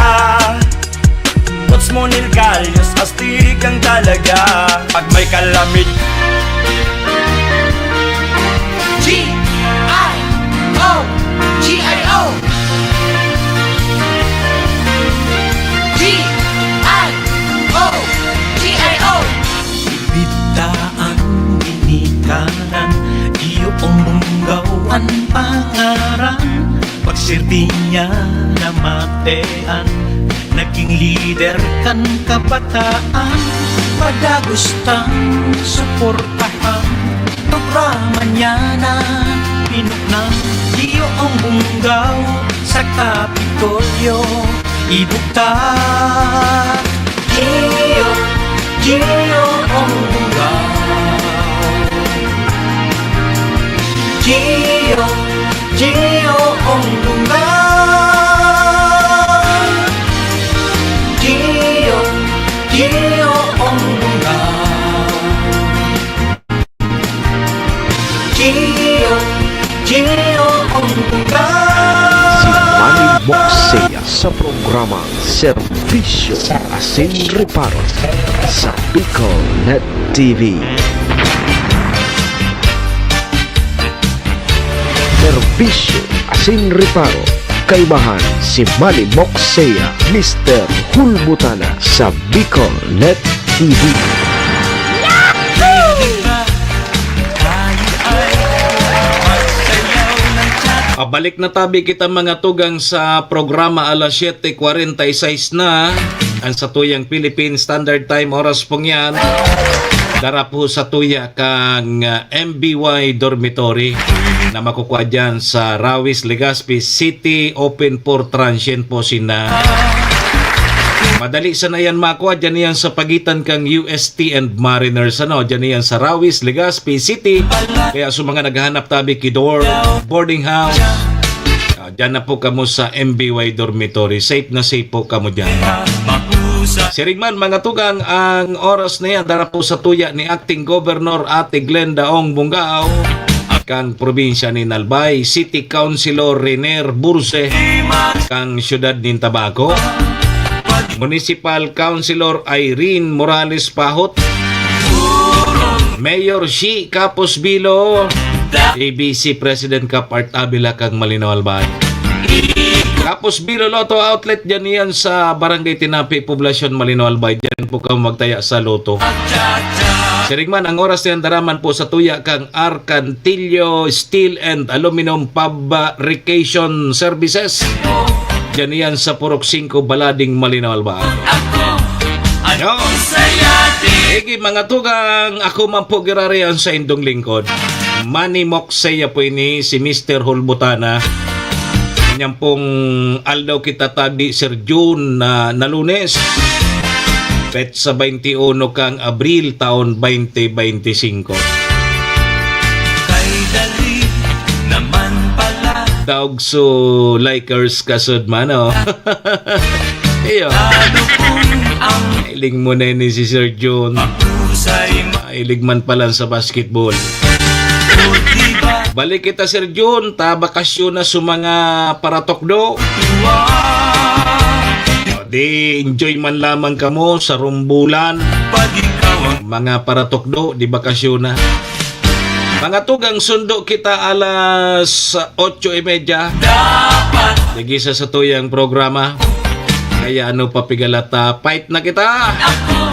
Coach Monil Calios, astig ang talaga. Pag may kalamit, G I O, G I O. G I O, G I O. Bibigtaan, ginikanan, iyo ang bunggaw an pangaran. Pagsirti niya namatean, naging lider kan kabataan. Padagos tang suportahan, programa niya na pinuknang. Iyo ang bunggaw sa Kapitolyo, ibugtak. Gio, Gio ang bunggaw. Gio, Gio ang bunggaw. Gio, Gio ang bunggaw. Gio, Gio ang bunggaw. Si Manny Moxea sa programang Serbisyo asin Reparo sa Bicol Net T V. Serbisyo asin Reparo, Kaibahan si Manny Moxea, Mister Hulbutana sa Bicol Net T V. Pabalik na tabi kita, mga tugang, sa programa. Alas siyete kwarenta y seis na. Ang satuyang Philippine Standard Time, oras pong yan. Dara po sa tuya kang, ah, M B Y Dormitory na makukuha dyan sa Rawis, Legazpi City, open for transient po sina. Madali sana yan makuha, dyan yan sa pagitan kang U S T and Mariners, ano, dyan yan sa Rawis, Legazpi City. Kaya sa mga naghahanap tabi ki dorm, boarding house, ah, dyan na po kamo sa M B Y Dormitory. Safe na safe po kamo dyan. Siring man, mga tugang, ang oras na yan, dara po sa tuya ni Acting Governor Ate Glenda Ong Bungao, kang probinsya ni Albay, City Councilor Renier Burse, kang siyudad nin Tabaco, Municipal Councilor Irene Morales Pahot, Mayor Shi Capos Bilo, A B C President Kap Art Avila kang Malinaw Albay. Tapos Bilo Lotto Outlet, dyan yan sa Barangay Tinapi, Poblacion, Malinaw Albay. Dyan po kamo magtaya sa Lotto. Siring man, ang oras na yan, dara man po sa tuya kang Arcantillo Steel and Aluminum Fabrication Services. Dyan yan sa Purok singko, Balading, Malinaw Albay. Yo. Sige, mga tugang, ako man po girari ang saindong lingkod. Manny Moxea po ini, si Mister Hulbutana. Inyang pong aldaw kita tabi, Sir June, na, na Lunes. Petsa twenty-uno kang Abril, taon twenty twenty-five. Kay dali naman pala. Daog su Lakers kasud man, oh. Iyo. Lalo kung ang Hiling mo na ni si Sir June. Mahusay ma- Hilig man pala sa basketball. O, di ba? Balik kita, Sir June, ta bakasyon na sa mga paratukdo. Tuwa. O, di, enjoy man lamang kamo sa rumbulan. Pag ikaw ang Mga paratukdo, di bakasyon na. Mga tugang, sundo kita alas otso y media. Dapat. Lagi sa satuyang programa. Kaya ano pa pigalata, fight na kita. Ako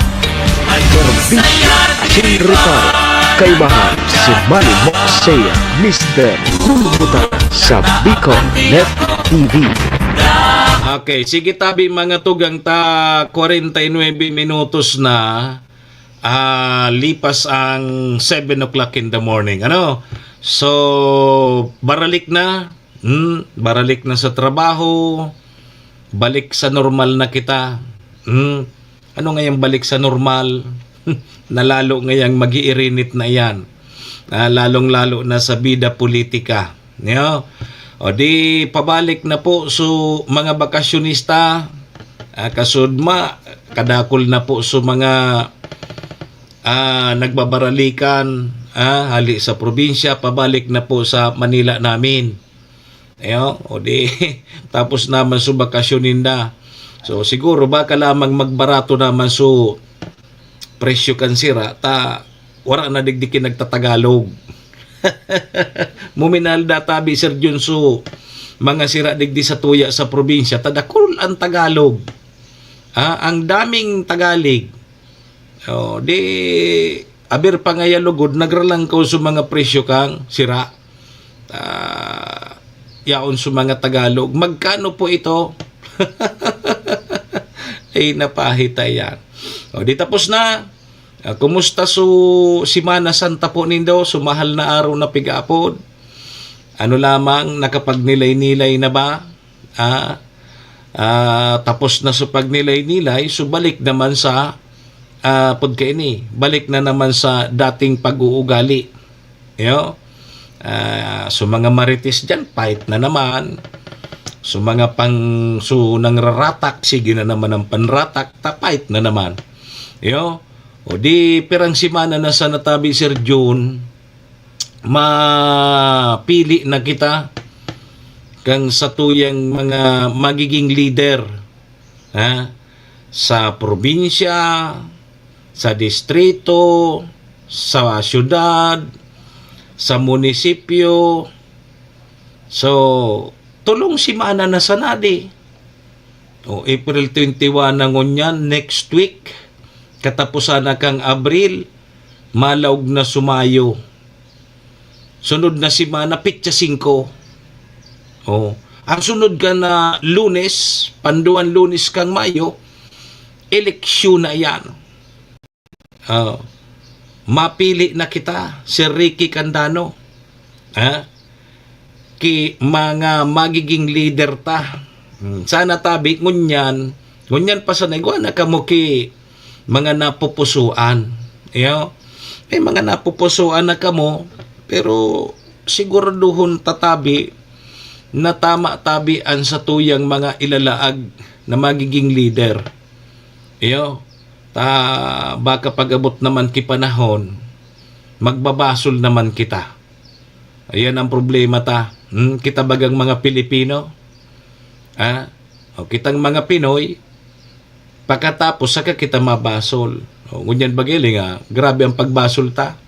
ay Serbisyo masaya, di ba? Sin Reparo. Kaibahan si Manny Moxea, Mister Hulbutan sa Bicol Net T V. Okay, sige tabi, mga tugang, ta kwarenta y nuebe minutos na, ah, lipas ang seven o'clock in the morning. Ano? So, baralik na. Hmm, baralik na sa trabaho. Balik sa normal na kita. Hmm. Ano ngayang balik sa normal? Na lalo ngayang mag-iirinit na yan. Ah, lalong-lalo na sa bida politika. Niyo? O di, pabalik na po su mga bakasyonista. Ah, kasud ma, kadakol na po su mga, ah, nagbabaralikan, ah, hali sa probinsya, pabalik na po sa Manila namin. Ayo, o di, tapos naman su bakasyon ninda. So, siguro baka lamang magbarato naman su presyo kan sira, ta wara na digdi ki nagtatagalog. Muminalda tabi, Sir Junso, mga sira digdi sa tuya sa probinsya, ta dakul ang Tagalog. Ah, ang daming Tagalig. Oh, di, aber pa ngaya lugod, nagralangkaw sa mga presyo kang sira. Ah, yaon sa mga Tagalog. Magkano po ito? Ay, napahita yan. O, di tapos na. Ah, kumusta su Semana Santa po nindo? Su mahal na araw na pig-aapod? Ano lamang, nakapagnilay-nilay na ba? Ah, ah, tapos na su pagnilay-nilay, so balik naman sa, ah, pagkaini, balik na naman sa dating pag-uugali. Yo? Ah, so mga marites diyan, fight na naman. So mga pang, so nangraratak, sige na naman ang panratak, ta fight na naman. Yo? O di, pirang semana na sa natabi, Sir June, mapili na kita kang satuyang mga magiging lider, ha? Sa probinsya, sa distrito, sa syudad, sa munisipyo. So, Tolong semana na sana di. O, April twenty-one na ngunyan, next week, katapusan na kang Abril, malaog na sumayo. Sunod na semana, petsa singko. O, ang sunod ka na Lunes, panduan Lunes kang Mayo, eleksyon na yan. Ah, mapili na kita, Sir Ricky Candano. Ha? Ki mga magiging leader ta. Hmm, sana tabi, ngunyan, ngunyan pa sana, igwa na kamo ki mga napupusuan. Iyo? May mga napupusuan na kamo, pero siguraduhon tatabi na tama tabi an satuyang mga ilalaag na magiging leader. Iyo? Ta, baka pag-abot naman ki panahon, magbabasol naman kita. Ayan ang problema ta. Hmm, kita bagang mga Pilipino, ah, o kitang mga Pinoy, pakatapos saka kita mabasol. O, ngunyan bagay nga, grabe ang pagbasol ta.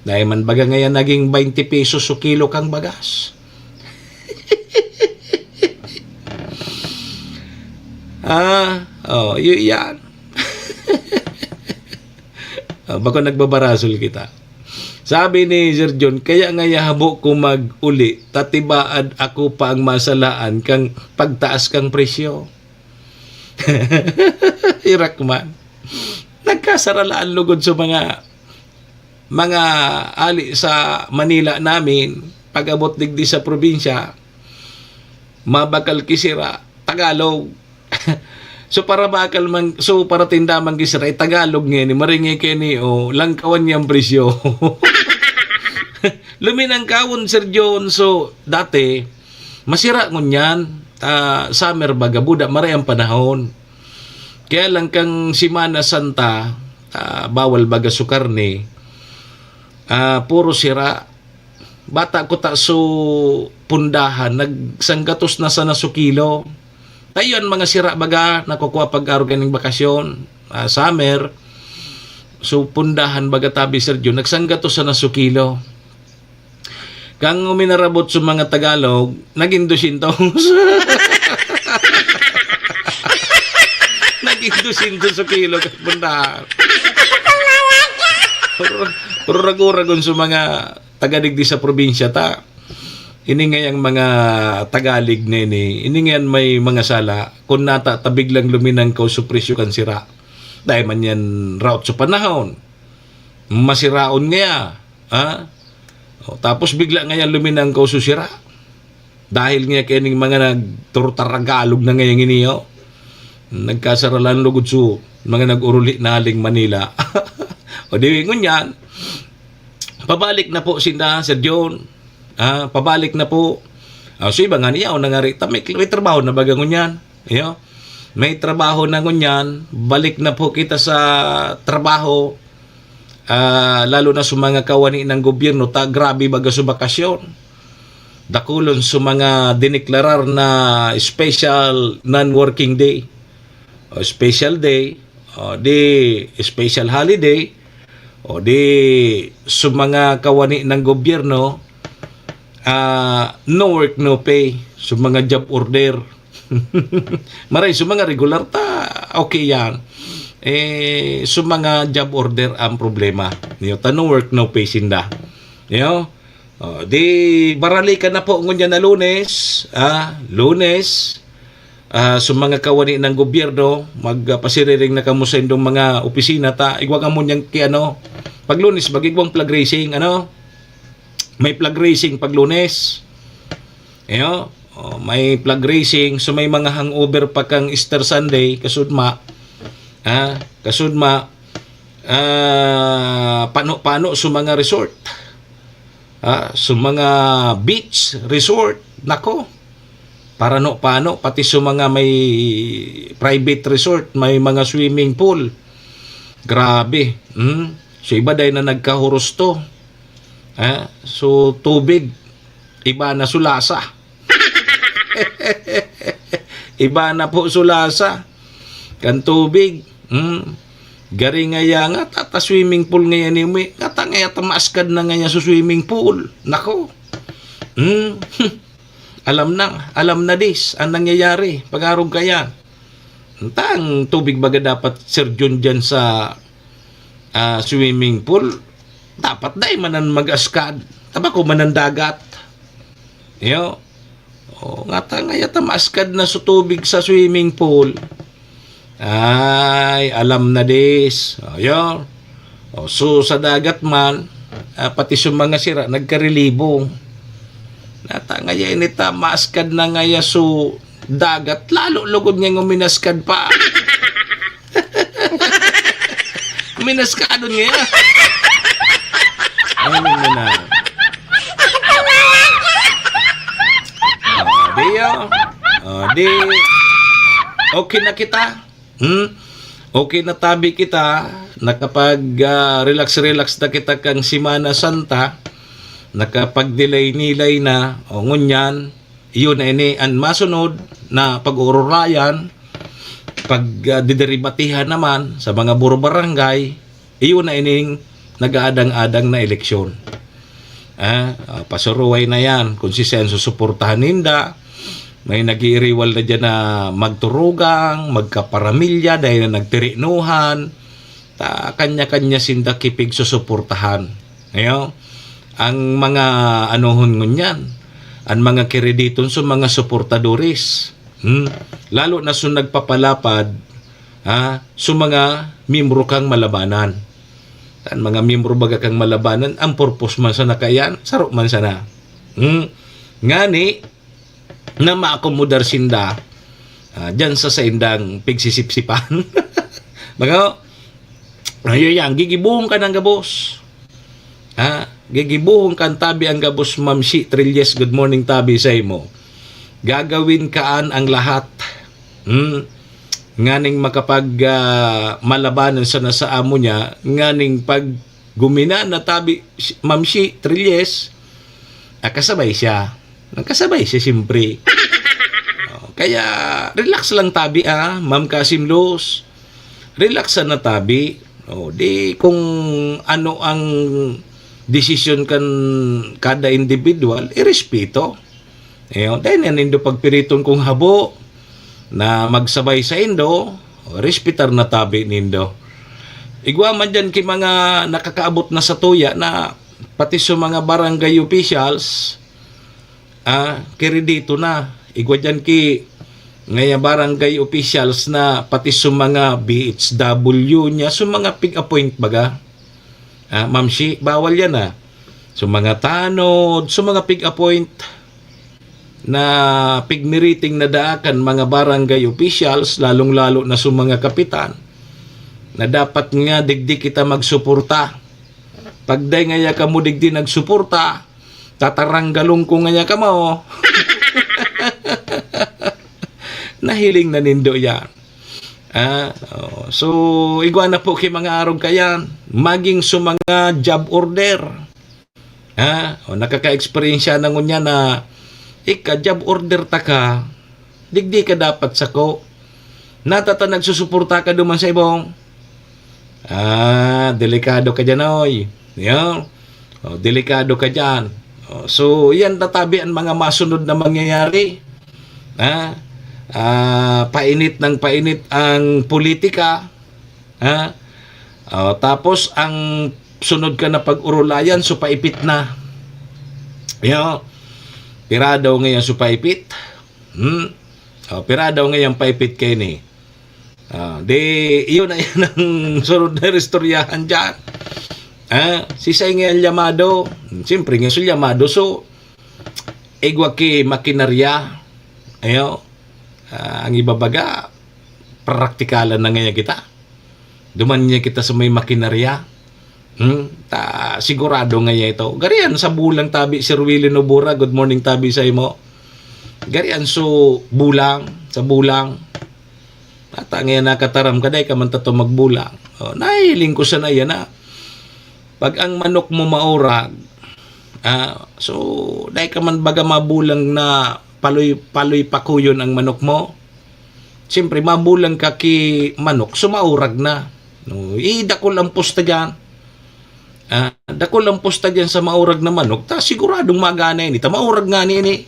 Dahil man baga ngayon naging twenty pesos su kilo kang bagas. Ah, oh, yu-, yan. Ah, bako nagbabarasol kita. Sabi ni Sir John, "Kaya nga ya habo ko mag-uli, ta tibaad ako pa ang masalaan kang pagtaas kang presyo." Irak man. Nagkasaralaan lugod sa mga, mga ali sa Manila namin, pag-abot digdi sa probinsya, mabakal ki sira, Tagalog. So, para bakal man, so, para tinda man ki sira, Tagalog ngayon, maringi kayo ni, oh, langkawan niyang presyo. Luminangkawon, Sir John. So, dati, masira ngunyan, ah, summer baga, buda, maray ang panahon. Kaya lang kang Semana Santa, ah, bawal baga su karne, ah, puro sira. Bata ko ta su pundahan, nagsanggatos na sana su kilo. Tayo an mga sira baga, nakukuha pag-arog kaning bakasyon, ah, summer. Su pundahan baga tabi, Sir John, nagsanggatos sana su kilo. Kang uminarabot su mga Tagalog, naging dusyentos. Naging dusyentos su kilo, kang pundahan. Puro, puro raguragon su mga taga digdi sa probinsya ta. Ini ngayang mga Tagalog na ini, ini ngayan may mga sala. Kun nata ta biglang luminangkaw su presyo kan sira. Dahil man yan route sa panahon. Masiraon ngaya, ha? O, tapos bigla ngaya luminangkaw su sira. Dahil nga kaining mga nagturutaragalog na ngayang ini, oh. Nagkasaralan lugod su mga nag-uruli na haling Manila. O di, ngunyan, pabalik na po sinda, Sir John. Ah, pabalik na po. Ah, so, iba nga niya, o nangari, ta-, may, may trabaho na baga ngunyan. Iyo. May trabaho na ngunyan. Balik na po kita sa trabaho. Ah, lalo na sa mga kawani ng gobyerno, ta, grabe baga sa bakasyon. Dakulon sa mga diniklarar na special non-working day. O special day, o di special holiday, o di sa mga kawani ng gobyerno, ah, no work, no pay. Sa mga job order. Maray, sa mga regular ta, okay yan. Eh, sa mga job order ang problema. Niyo, ta no work, no pay sinda. Niyo? O, di, baralikan na po ngunyan na Lunes, ah, Lunes, ah, sa mga kawani ng gobyerno, magpasiriring na kamo sa indong mga opisina ta, igwa kamo niyan ki ano, pag Lunes, mag-igwang flag raising, ano? May flag raising pag Lunes. Iyo, o, may flag raising, so may mga hangover pa kang Easter Sunday, kasudma, ah, kasudma, ah, pano-pano sa mga resort. Ah, sa mga beach resort, nako, parano-pano, pati sa mga may private resort, may mga swimming pool. Grabe, hmm? So, iba dahil na nagkahuros to. Ah, so, tubig, iba na su lasa. Iba na po su lasa. Kan tubig, hmm? Gari ngaya nga, tata swimming pool ngaya ni Umi. Ngata ngaya ta maaskad na ngaya sa swimming pool. Nako. Hmm? Alam na, alam na dis ang nangyayari. Pag-arog kaya. Tang tubig baga dapat, Sir Jun, dyan sa, ah, swimming pool. Dapat dai manan mag-askad. Tabako manan dagat. Yo. O, ngata ngaya ta maaskad na sa tubig sa swimming pool. Ay, alam na dis. O, yo. O, so, sa dagat man, ah, pati sa mga sira, nagkarelibo. Ngata ngaya ini ta maaskad na ngaya so dagat, lalo lugod nga uminaskad pa. Minaskadon ngaya. Ano mo na? Ah, di, oh. Ah, di. Okay na kita. Hmm? Okay na tabi kita. Nakapag, ah, relax-relax na kita kang Semana Santa. Nakapag-delay-nilay na. O, ngunyan, iyon na ini an masunod na pag-uurulayan, pag, ah, dideribatihan naman sa mga buro-barangay, iyon na ining nag-aadang-adang na eleksyon. Ah, ah, pasuruway na yan kung si Sen susuportahan ninda. May nag-iiriwal na dyan na magturugang, magkaparamilya, dahil na nagtirinuhan. Ta, kanya-kanya sinda kipig susuportahan. Ayo, ang mga anohon ngunyan, ang mga kerediton sa mga suportadores. Hmm? Lalo na sa nagpapalapad, ha, sa mga miyembro kang malabanan. Ang mga miyembro baga kang malabanan, ang purpose man sana kaiyan, saro man sana. Hmm? Ngani, na maakomodar sinda, ah, diyan sa saindang pigsisipsipan. Baga, ayo yan, gigibuhon ka ng gabos. Ha? Gigibuhon kan tabi ang gabos, Ma'am Shi Trilles. Good morning, tabi, sa imo. Gagawin kaan ang lahat. Hmm? Nganing makapag, ah, malabanan sana sa amo niya, nganing pag gumina na tabi, si, Ma'am Shi Trilles, nakasabay siya. Nakasabay siya, siyempre. Oh, kaya, relax lang tabi, ah, Ma'am Kasim Luz. Relax na tabi. Oh, di kung ano ang desisyon kan kada individual, irespeto. Eh, oh, dahil na nindo pagpiriton kung habo na magsabay sa indo, oh, respetar na tabi nindo. Igwa man dyan ki mga nakakaabot na sa tuya na pati sa mga barangay officials, ah, kiridito na. Igwa dyan ki ngaya barangay officials na pati sa mga B H W niya, sa mga pig-appoint baga. Ah, Ma'am Shi, bawal yan, ah. Sa mga tanod, sa mga pig-appoint na pigmiriting na daakan mga barangay officials, lalong-lalo na sa mga kapitan, na dapat nga digdi kita magsuporta. Pag dai ngaya kamo digdi nagsuporta, tataranggalon ko ngaya kamo. Nahiling na nindo yan. Ah, oh. So, igwa na po ki mga arog kayan, maging sa mga job order. Ha? O, nakaka-eksperyensya na ngunyan na ika-job order ta ka, digdi ka dapat sako. Natata nagsusuporta ka duman sa ibong. Ah, delikado ka dyan, oy. Yo. O, delikado ka dyan. O, so, yan tatabi ang mga masunod na mangyayari. Ha? Ah, painit ng painit ang politika. Ha? O, tapos ang sunod ka na pag-urulayan, so paipit na. Yo. Pirado ngayon so paipit. Hmm? O, pirado ngayon paipit kayo ni. Ah, di, iyon na yan ang sunod na istoryahan dyan. Ah, si Saingi ang llamado. Siyempre nga so llamado. So, igwa ki makinarya. Ayo. Ah, ang ibabaga, praktikalan na ngayon kita. Duman niya kita sa may makinarya. Hmm? Ta, sigurado nga ito. Garian sa bulang tabi, Sir Willie Nobura. Good morning, tabi sa imo. Garian so bulang, sa bulang. Ata ngayon nakataram ka, dai ka man tato magbulang. O, nahiling ko sana yan na. Pag ang manok mo maurag, ah, so, dai ka man baga mabulang na paloy, paloy pakuyon ang manok mo. Siyempre, mabulang ka ki manok, so maurag na. No, idakol ang pusta dyan. Ah, dakol ang pusta dyan sa maurag na manok, ta siguradong magana ini, ta maurag nga nini.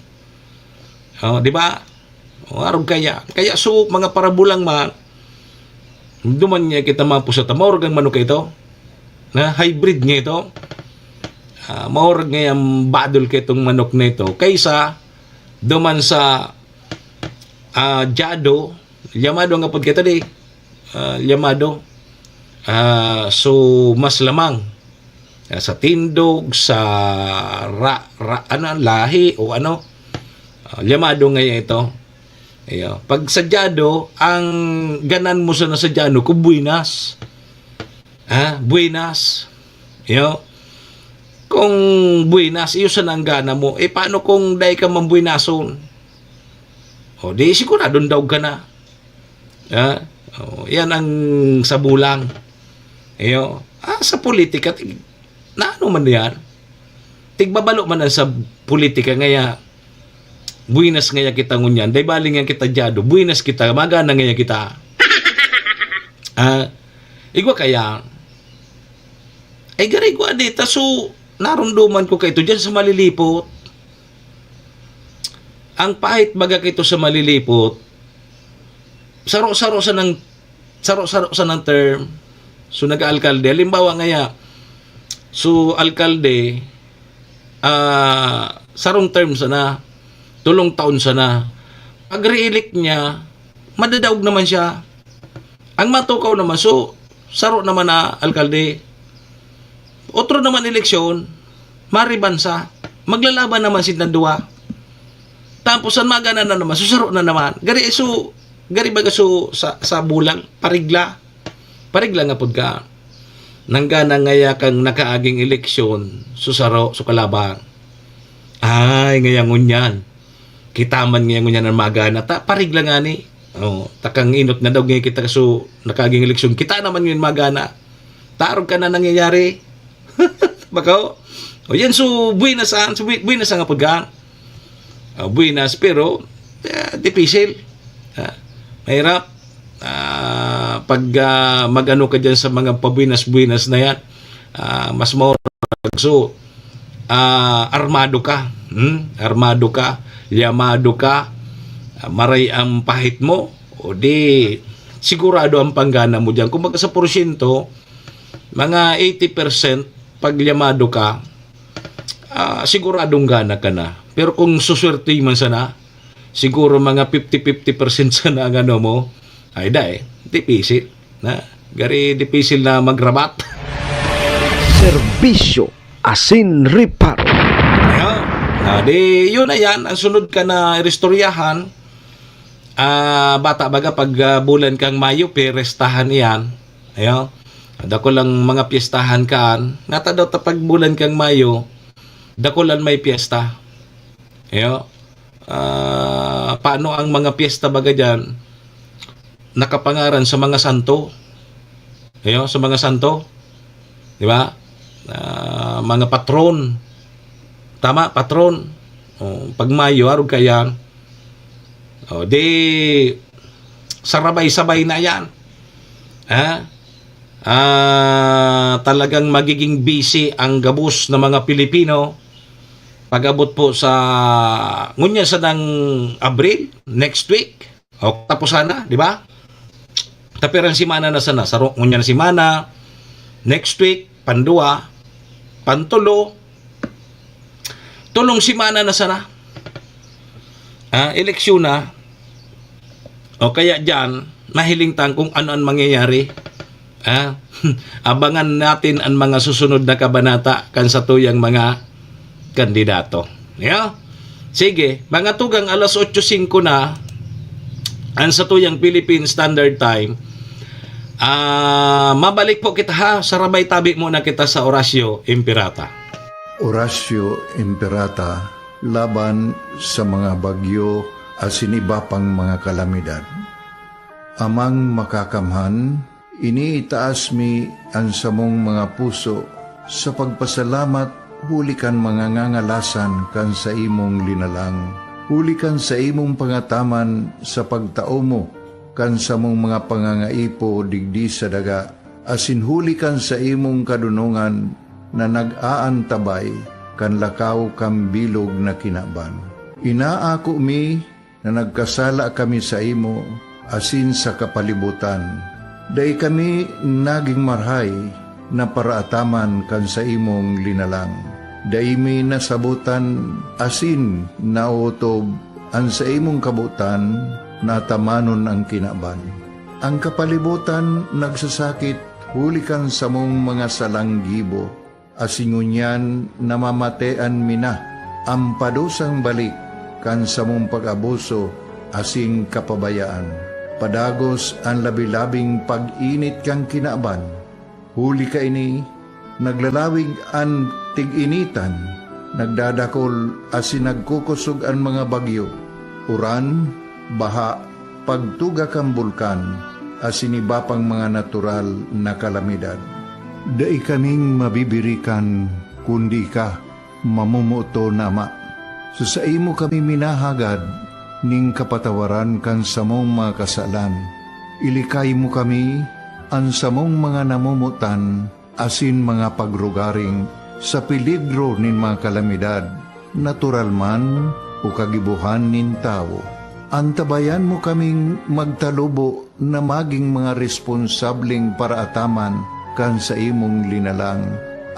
Oh, di ba? Oh, arog kaya. Kaya so, mga parabulang man, duman niya kita mapusat. Maurag ang manok ito. Na hybrid niya ito. Ah, maurag nga yung badol kay itong manok na ito. Kaysa, duman sa ah, dyado, llamado ang apod kita di. Ah, llamado. Ah, so, mas lamang. Ah, sa tindog, sa ra, ra, ano, lahi o ano. Ah, llamado ngayon ito. Iyo. Pag sa dyado, ang ganan mo sana sa dyado, kung buenas. Ah, buenas. Iyo. Kung buenas, iyo sana ang gana mo. Eh, paano kung dai ka man buenason? O, di siguradong daog ka na. Ah, oh, yan ang sabulang. Iyo. Ah, sa politika, tig, na ano man yan? Tigbabalo man ang sa politika, ngaya, buenas ngaya kita ngunyan. Dai bali nga kita dyado. Buenas kita, magana ngaya kita. Ah, igwa kaya, ay gari igwa di, ta so, narumduman ko kaito dyan sa Malilipot. Ang pahit baga kaito sa Malilipot, saro-saro sa nang, saro-saro sa nang term. So, nag-aalkalde. Halimbawa ngaya, so, alkalde, ah, sarong term sana, tulong taon sana. Pag re-elect niya, madadaog naman siya. Ang matukaw naman, so, saro naman na alkalde. Otro naman eleksyon, maribansa. Maglalaban naman sila duwa. Tapos, ang magana na naman, so, saro na naman. Gari, so, gari baga, so, sa, sa bulang, parigla. Parigla nga pod ka. Nanggana ngaya kang nakaaging eleksyon, so, saro, so, kalaban. Ay, ngaya ngunyan. Kita man ngaya ngunyan ang magana. Ta, parigla ngani. Oh, takang inot na daw ngayon kita, so, nakaaging eleksyon. Kita naman ngayon magana. Tarog ka na nangyayari. Bako? O yan, so, buenas, ah. So, bu-, buenas ang apod ka. Ah, buenas, pero, ah, dipisil. Ah, mahirap. Ah, pag, ah, mag-ano ka dyan sa mga pabuenas-buenas na yan, ah, mas maurag. So, ah, armado ka. Hmm? Armado ka. Llamado ka. Ah, maray ang pahit mo. O di, sigurado ang panggana mo dyan. Kumbaga sa porsyento, mga eighty percent, pag llamado ka, ah, siguradong gana ka na. Pero kung suswerte man sana, siguro mga fifty fifty percent sana ang ano mo, ay dai, dipisil. Na, gari dipisil na magrabat. Serbisyo asin reparo. Ayan. Ah, di, yun na yan. Ang sunod ka na iristoryahan, ah, bata baga pag, ah, bulan kang Mayo, pirestahan iyan. Ayo. Dako lang mga piyestahan kaan. Ngata daw ta pag bulan kang Mayo, dako lang may piyesta. Ayo. Ah, paano ang mga piyesta baga diyan? Nakapangaran sa mga santo. Ayo, sa mga santo. Di ba? Ah, mga patron. Tama, patron. O, pag Mayo, arog kaya. O, di, sarabay-sabay na yan. Ha? Ah, talagang magiging busy ang gabos na mga Pilipino pag-abot po sa, ngunyan sa ng Abril, next week. O, tapos sana, di ba? Tapirang semana na sana. Saro, ngunyan na semana, next week, pandua, pantulo, tulong semana na sana. Ah, eleksyon na. O kaya dyan, mahiling tang kung ano ang mangyayari. Ah, abangan natin ang mga susunod na kabanata kan satuyang mga kandidato. Yeah? Sige, mga tugang alas otso singko na, ang satuyang Philippine Standard Time. Ah, mabalik po kita ha, sarabay tabi muna kita sa Orasyo Imperata. Orasyo Imperata laban sa mga bagyo asin iba pang mga kalamidad. Amang Makakamhan, iniitaas mi an samong mga puso sa pagpasalamat huli kan mga ngangalasan kan saimong linalang, huli kan saimong pangataman sa pagtao mo kan samong mga pangangaipo digdi sa daga, asin huli kan saimong kadonongan na nag-aantabay kan lakaw kan bilog na kinaban. Inaako mi na nagkasala kami saimo asin sa kapalibotan. Dai kami nagin marahay na paraataman kan saimong linalang. Dai mi nasabotan asin naotob an saimong kabotan na atamanon an kinaban. An kapalibotan nagsasakit huli kan samong mga salang gibo, asin ngunyan namamatean mi na an padusang balik kan samong pag-abuso asin kapabayaan. Padagos an labi-labing pag-init kan kinaban. Huli kaini, naglalawig an tig-initan, nagdadakol asin nagkukosog an mga bagyo, uran, baha, pagtuga kan bulkan, asin iba pang mga natural na kalamidad. Dai kaming mabibirikan kundi ika, mamomoot na Ama. Sa saimo kami minahagad nin kapatawaran kan samong mga kasalan. Ilikay mo kami, an samong mga namomotan, asin mga pagrugaring sa peligro nin mga kalamidad, natural man o kagibohan nin tawo. Antabayan mo kaming magtalubo na magin mga responsableng paraataman kan saimong linalang,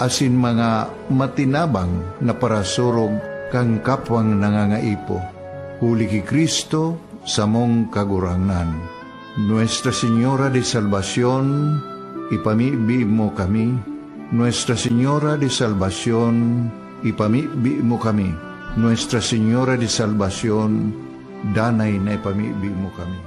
asin mga matinabang na parasurog kan kapwang nangangaipo. Huli ki Cristo, samong Kagurangnan. Nuestra Señora de Salvacion, ipamibi mo kami. Nuestra Señora de Salvacion, ipamibi mo kami. Nuestra Señora de Salvacion, danay na ipamibi mo kami.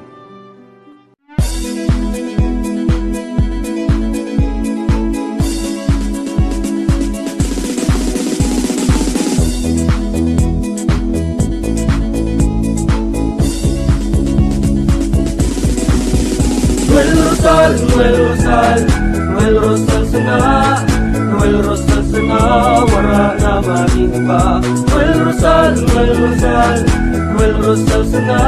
Noel Rosal, Noel Rosal, Noel Rosal sana, Noel Rosal sana, wara na magin iba. Noel Rosal, Noel Rosal, Noel Rosal sana,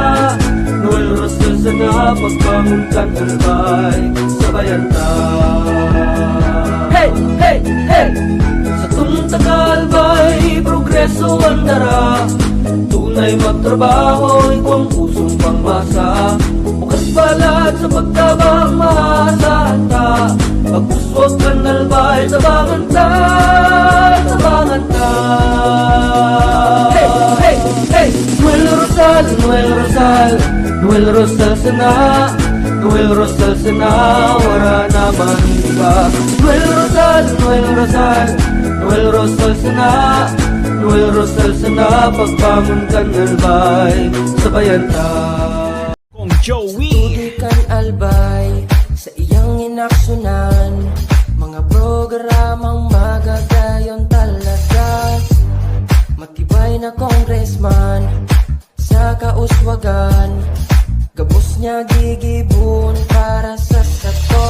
Noel Rosal sana, pagbangon kan albay, sabayan ta. Hey, hey, hey! Satong taga-albay, progreso an dara. Tunay magtrabaho, igwang pusong pangmasa. Bukas balat sa pagtabang, maasahan ta. Pag-uswag kan albay, tabangan ta, tabangan ta. Hey, hey, hey! Noel Rosal, Noel Rosal, Noel Rosal sana, Noel Rosal sana, wara na magin iba. Noel Rosal, Noel Rosal, Noel Rosal sana, Noel Rosal sana, pagbangon kan albay, sabayan ta. Kong Joey. Sa tudo kan albay, sa iyang inaksyonan, mga programang magagayon talaga. Matibay na congressman, sa kauswagan, gabos niya gigibon para sa sato.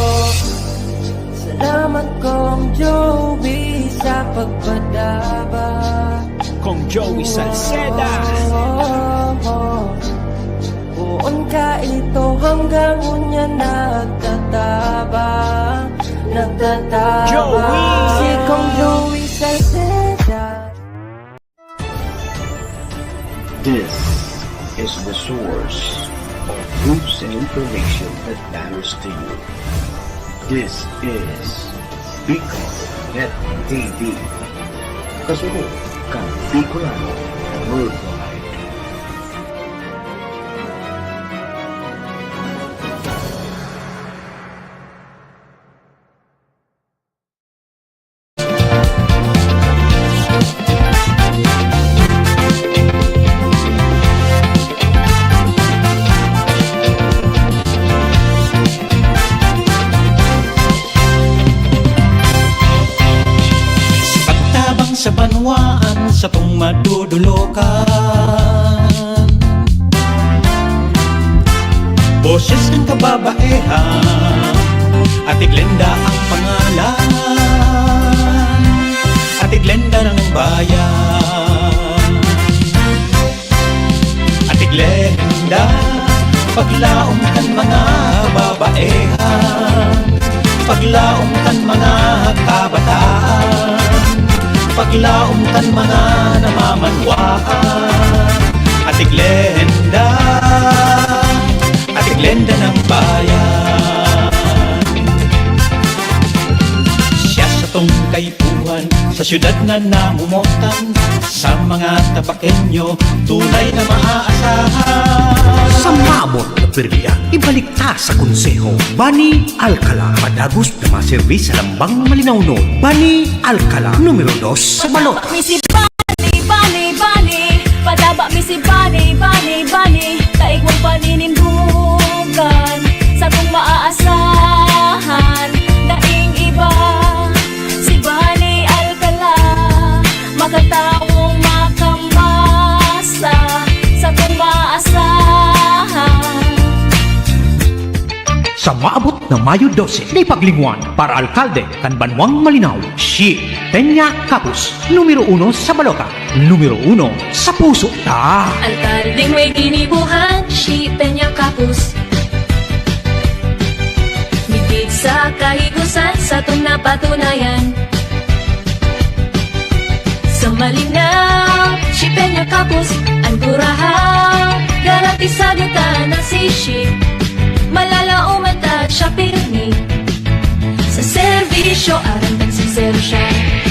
Salamat, Kong Joey, sa pagpadaba. Kong Joey Salceda. Poon ka ito hanggang ngunyan nagtatabang, nagtatabang. Joey! Si Kong Joey Salceda. This is the source of news and information that matters to you. This is Bicol Net T V. Kasunod kan Bicolano Worldwide. Sa pagtabang sa banwaan, satong madudulokan. Boses kan kababaehan, Ate Glenda ang pangalan. Ate Glenda ng bayan. Ate Glenda, paglaom kan mga babaehan, paglaom kan mga kabataan, paglaom kan mga namamanwaan. Ate Glenda, Syudad na namomotan sa mga Tabakenyo, tunay na maaasahan. Sa maabot na pirdian, ibalik ta sa konseho. Bani Alcala, padagos na maserbi sa lambang malinawnon. Bani Alcala, numero dos sa balota. Mi si Bani, Bani, Bani. Pataba mi si Bani, Bani, Bani. Kaigwang paninindugan, satong maaasahan, daing iba. Si Bani Alcala, makatawo, makamasa, satong maaasahan. Sa maabot na Mayo dose, di paglingwan para alkalde kan Banwang Malinao, si Peña Capus, numero uno sa balota, numero uno sa puso ta. Alkaldeng may ginibohan, si Peña Capus. Midbid sa kahigosan, satong napatunayan. Sa Malinao, si Peña Capus, an kurahaw, garantisado ta na si Shi. Malalaoman ta siya pirmi. Sa serbisyo, aram tang sinsero siya.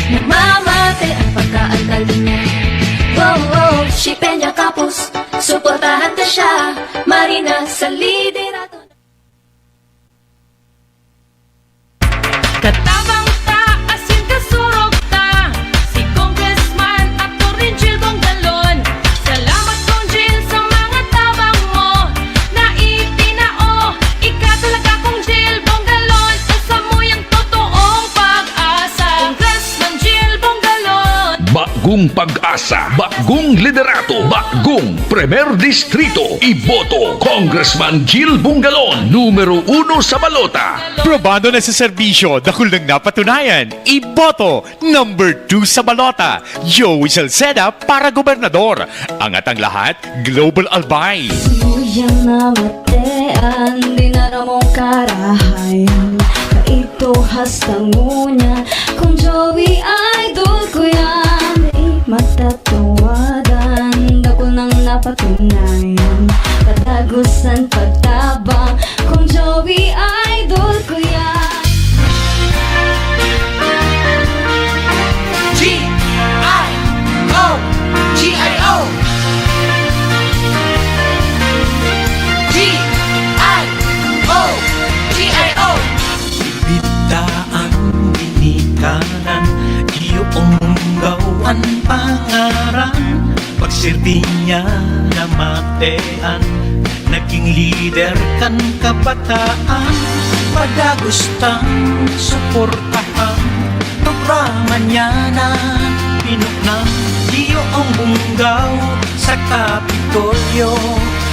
Namamate an pagka-alkalde niya. Wow, wow, si Peña Capus, suportahan ta siya. Marina sa liderato. Katabang ta, asin kasurog ta, si Congressman Attorney Jil Bongalon. Salamat, Cong Jil, sa mga tabang mo na itinao. Ika talaga, Cong Jil Bongalon, sa samuyang totoong pag-asa. Congressman Jil Bongalon. Bagong pag-asa, bagong liderato, bagong Primer Distrito. Iboto, Congressman Jil Bongalon, numero uno sa balota. Probado na sa serbisyo, dakul nang napatunayan. Iboto, number two sa balota. Joey Salceda para gobernador. Angat ang lahat, Global Albay. Suyang namatean, dinaramong karahayan. Kaito hasta ngunyan, Cong Joey, idol ko yan. Di matatawadan, dakul nang napatunayan. Katagusan, pagtabang, Cong Joey, idol ko yan. G I O, G I O. G I O, G I O. Bibigta ang ginikanan, iyo ang munggaw an pangaran. Pagsirdi niya namatean, naging lider kan kabataan. Padagos tang suportahan, programa niya na pinuknam. Iyo ang bunggaw sa Kapitolyo,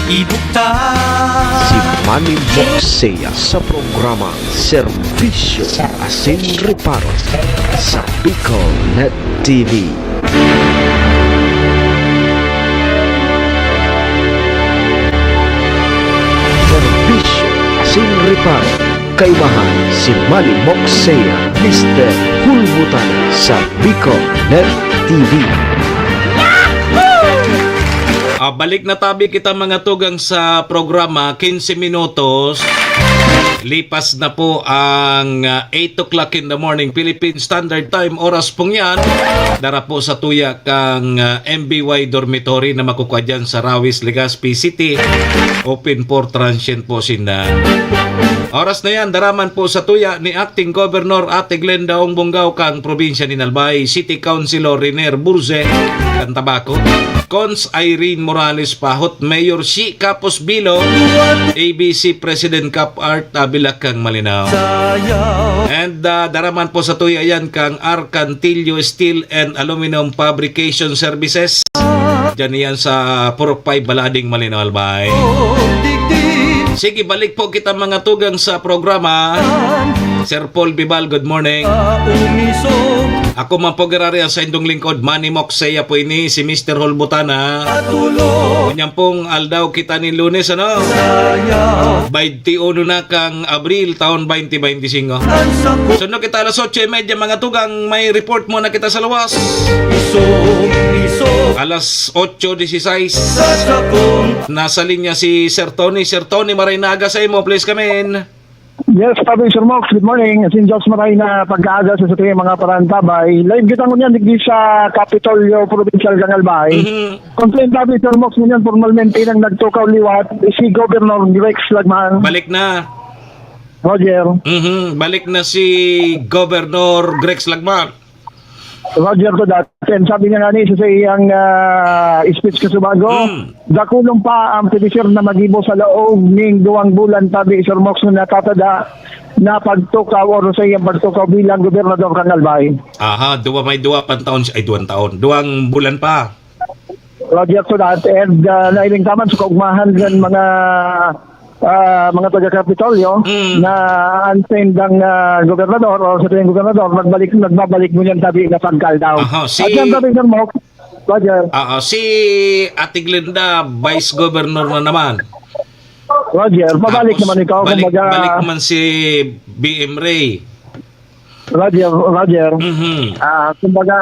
ibugtak. Si Manny Moxea sa programa Serbisyo asin Reparo sa Bicol Net T V. Serbisyo asin Reparo. Kaibahan si Manny Moxea, Mister Hulbutan sa Bicol Net T V. Ah, balik na tabi kita, mga tugang, sa programa. Quince minutos. Lipas na po ang, ah, eight o'clock in the morning, Philippine Standard Time. Oras pong yan, dara po sa tuya kang, ah, M B Y Dormitory na makukwa dyan sa Rawis, Legazpi City. Open for transient po sinda. Oras na yan, daraman po sa tuya ni Acting Governor Ate Glenda Ong Bongao kang probinsya ni Albay, City Councilor Riner Burze kan Tabaco, Cons Irene Morales Pahot, Mayor Shi Kapos Bilo, A B C President Cap Art, Abilak kang Malinao. And, ah, daraman po sa tuya yan kang Arcantillo Steel and Aluminum Fabrication Services. Diyan yan sa Purok five, Balading, Malinao, Albay. Sige, balik po kita, mga tugang, sa programa. Sir Paul Bibal, good morning. Ako man po, girari, ang saindong lingkod, Manny Moxea po ini, si Mister Hulbutana. Ngunyan pong aldaw kita nin Lunes, ano? Baynti uno na kang Abril, taon baynti baynti singko. Sunod kita alas otso y media, mga tugang, may report muna kita sa luwas. Alas otso disisais. Nasa linya si Sir Tony. Sir Tony, maray na aga sa imo, please come in. Yes, Pablo Sir Mox, good morning. Asin Diyos maray na pagkaaga sa satuyang mga parantabay. Live kita ngunyan digdi sa Kapitolyo, Provincial kan Albay. Mhm. Kung sa tabi, Sir Mox, ngunyan formalmente nang nagtukaw liwat si Governor Rex Lagman. Balik na. Roger. Mhm. Balik na si Governor Rex Lagman. Roger to that. And sabi niya nga ni sa iyang ah, speech kasubago, Mm. dakulon pa ang pwede, sir, na magibo sa laog ning duwang bulan tabi, Sir Mox, na natatada na pagtukaw o sa iyang pagtukaw bilang gobernador kan Albay. Aha, duwa, may duwa pang taon, ay, duwang taon. Duwang bulan pa. Roger to that. And uh, nailing taman sa kaugmahan ng mga ah, mga taga-Kapitolyo Mm. na ang sendang ah, gobernador o sa tuyang gobernador, nagbalik, nagbabalik ngunyan tabi na pagkaldaw. Aha, si At yan, Sir Mox, Roger, Ah, ah, si Ate Glenda, Vice Governor na naman. Roger, pabalik Tapos, naman ikaw, balik, kumbaga, balik naman si B M Ray. Roger, Roger. Mhm. Ah, kumbaga,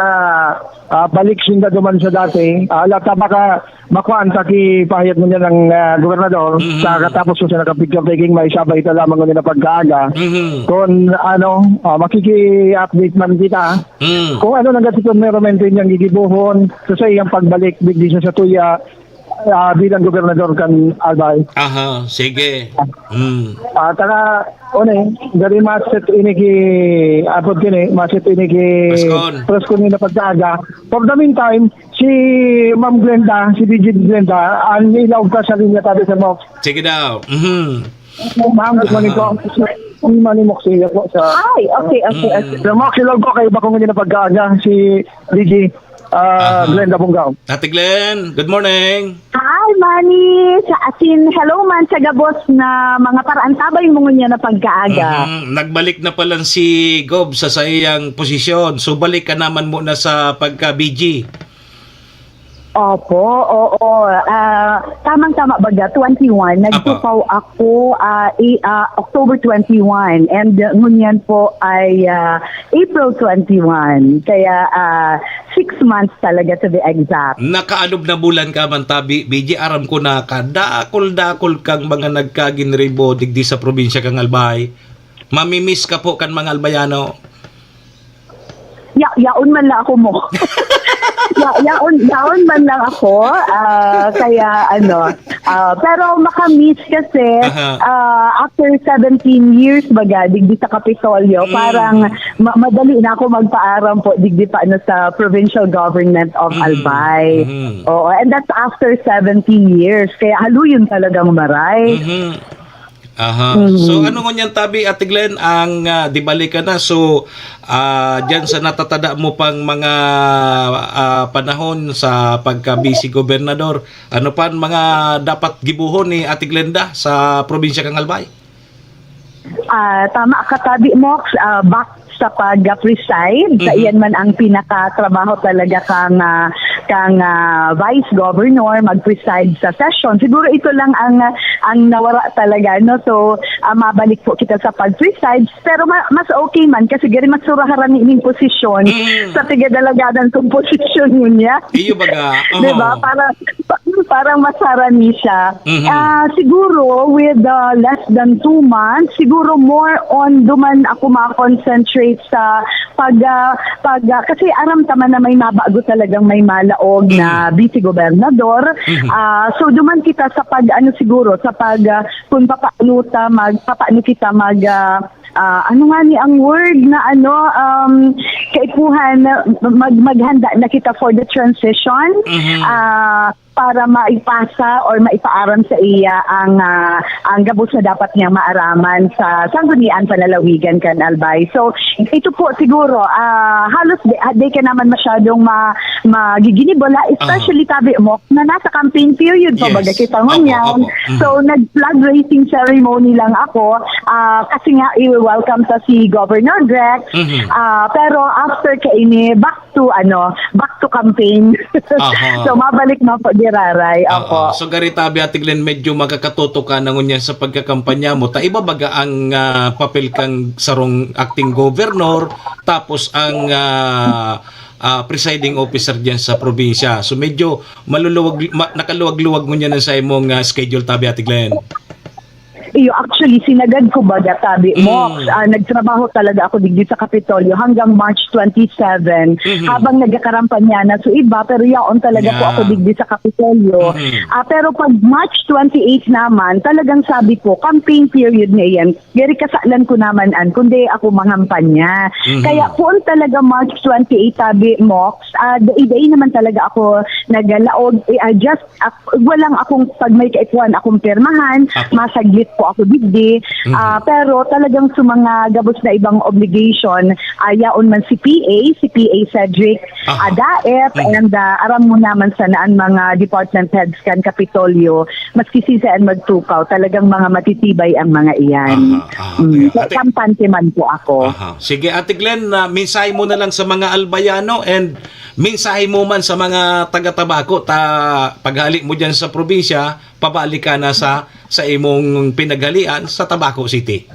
ah, balik sinda duman sa dati. Ah, ala ta baka makuan ta ki pahayag mo niya ng ah, gobernador Mhm. sa katapos ko sa nakapicture taking, may sabay ito lamang ngunyan na pagkaaga. Mhm. Kung ano, ah, makiki-update man kita. Mhm. Kung ano nang gati kung meron man niyang gigibuhon sa, sa iyang pagbalik digdi sa satuya ah, bilang gobernador kan Albay. Aha, sige. Mm. Ah, taka, ano eh, dari maset ini ki, apod kini, maset ini ki Preskon. Preskon ni na pagkaaga. For the meantime, si Ma'am Glenda, si D J Glenda, ang ilaog ka sa linya tabi sa Mox. Sige daw. Mhm. Ma'am, good morning po. Good morning, Mox. Sige po sa Ay, okay, okay, okay. Sa Mox, ilaog ko kayo ba kung hindi na pagkaaga si D J ah, Aha. Glenda Bungao. Ate Glenn, good morning. Hi, Manny. Sa asin, hello man sa gabos na mga paraantabay mo ngunyan na pagkaaga. Mhm. Nagbalik na pala si Gob sa saiyang posisyon. So, balik ka naman muna sa pagka-B G. Opo, oo. Ah, tamang-tama baga, twenty-one. Apo. Nagtukaw ako, ah, i-, ah, October twenty-one. And, uh, ngunyan po ay, ah, April twenty-one. Kaya, ah, six months talaga, to be exact. Nakaanod na bulan ka man tabi, B J, aram ko na kadakol-dakol kang mga nagkaginribo digdi sa probinsya kang Albay. Mamimiss ka po kan mga Albayano. Ya, yaon man lang ako mo. Ya, yaon, yaon man lang ako. Ah, kaya ano, ah, pero makamiss kasi, Aha. ah, after seventeen years baga, digdi sa Kapitolyo, Mm. parang ma-, madali na ako magpaaram po, digdi pa ano, sa provincial government of Mm. Albay. Mm. Oo, and that's after seventeen years. Kaya haluyon talagang maray. Mhm. Aha. Mhm. So, ano ngunyan tabi, Ate Glenn, ang, ah, di balik ka na. So, ah, diyan sa natatada mo pang mga, ah, panahon sa pagka-vice gobernador, ano pa ang mga dapat gibohon ni Ate Glenda sa probinsya kang Albay? Ah, tama ka, Tabi Mox. Ah, back sa pag-preside, sa Mhm. iyan man ang pinakatrabaho talaga kang, ah, kang, ah, vice governor, mag-preside sa session. Siguro ito lang ang, ah, ang nawara talaga, no? So, ah, mabalik po kita sa pag-preside. Pero ma-, mas okay man kasi gari mas suraharan ni ining posisyon Mm. sa tigadalagadan kong posisyon niya. Iyo baga. Di ba? Oo. Para, pa-, parang mas harani siya. Mhm. Ah, siguro, with, ah, less than two months, siguro more on duman ako ma-concentrate sa pag, ah, pag, ah, kasi aram ta man na may mabago talagang may malaog na Mhm. vice gobernador. Mhm. Ah, so, duman kita sa pag, ano siguro, sa pag, ah, kung papaano ta mag, papaano kita mag, ah, ah, ano nga ni ang word na ano, um, kaipuhan na mag-, maghanda na kita for the transition. Mhm. Ah, para maipasa or maipaaram sa iya ang, ah, ang gabos na dapat niyang maaraman sa sanggunian panlalawigan kan Albay. So, ito po siguro, ah, halos di, ah, di ka naman masyadong ma-, magiginibala, especially Aha. tabi mo, na nasa campaign period pa Yes. baga kita Opo, ngunyan. opo. Mhm. So, nag-flag raising ceremony lang ako, ah, kasi nga, i-welcome sa si Governor Rex. Mhm. Ah, pero after kaini, back to, ano, back to campaign. Aha. So, mabalik na po, giraray. Oo. Opo. So, gari tabi, Ate Glenn, medyo makakatuto ka na ngunyan sa pagkakampanya mo. Ta iba baga ang, ah, papel kang sarong acting governor, tapos ang, ah, ah, presiding officer diyan sa probinsya. So, medyo maluluwag, ma-, nakaluwag-luwag ngunyan ang sa imong, ah, schedule tabi, Ate Glenn. Iyo, actually, sinagad ko baga, tabi, Mm. Mox. Ah, nagtrabaho talaga ako digdi sa Kapitolyo hanggang March twenty-seven, Mhm. habang nagkakarampanya na so iba, pero yaon talaga po Yeah. ako digdi sa Kapitolyo. Mhm. Ah, pero pag March twenty-eight naman, talagang sabi ko, campaign period na iyan. Gari kasalan ko naman an, kundi ako mangampanya. Mhm. Kaya poon talaga March twenty-eight, tabi, Mox, ah, dai-dai naman talaga ako nagalaog. Eh, ah, just, ak-, walang akong, pag may kaikuan akong pirmahan, Apo. masaglit po ako digdi. Mhm. Ah, pero talagang sa mga gabos na ibang obligation, ah, yaon man si P A, si P A Cedric Aha. Adaep, Mhm. and, ah, aram mo naman sana ang mga department heads kan Kapitolyo, maski sisay an magtukaw, talagang mga matitibay ang mga iyan. Aha, aha, Mm, ayan. Ate kampante man po ako. Aha. Sige, Ate Glenn, ah, mensahe mo na lang sa mga Albayano and mensahe mo man sa mga taga-Tabaco, ta paghali mo diyan sa probinsya, pabalik ka na sa, sa imong pinaghalian sa Tabaco City.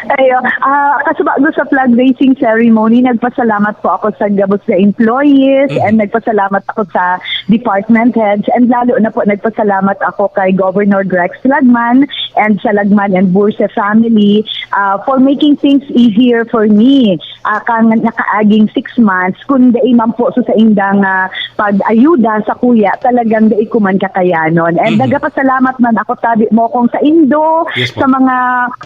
Ayo, ah, kasubago sa flag raising ceremony, nagpasalamat po ako sa gabos na employees Mhm. and nagpasalamat ako sa department heads and lalo na po nagpasalamat ako kay Governor Grex Lagman and sa Lagman and Burse family, ah, for making things easier for me, ah, kan nakaaging six months, kun dai man po sa saindang, ah, pag-ayuda sakuya, talagang dai ko man kakayanon. And Mhm. nagapasalamat man ako, tabi mo, kung saindo, Yes po. sa mga,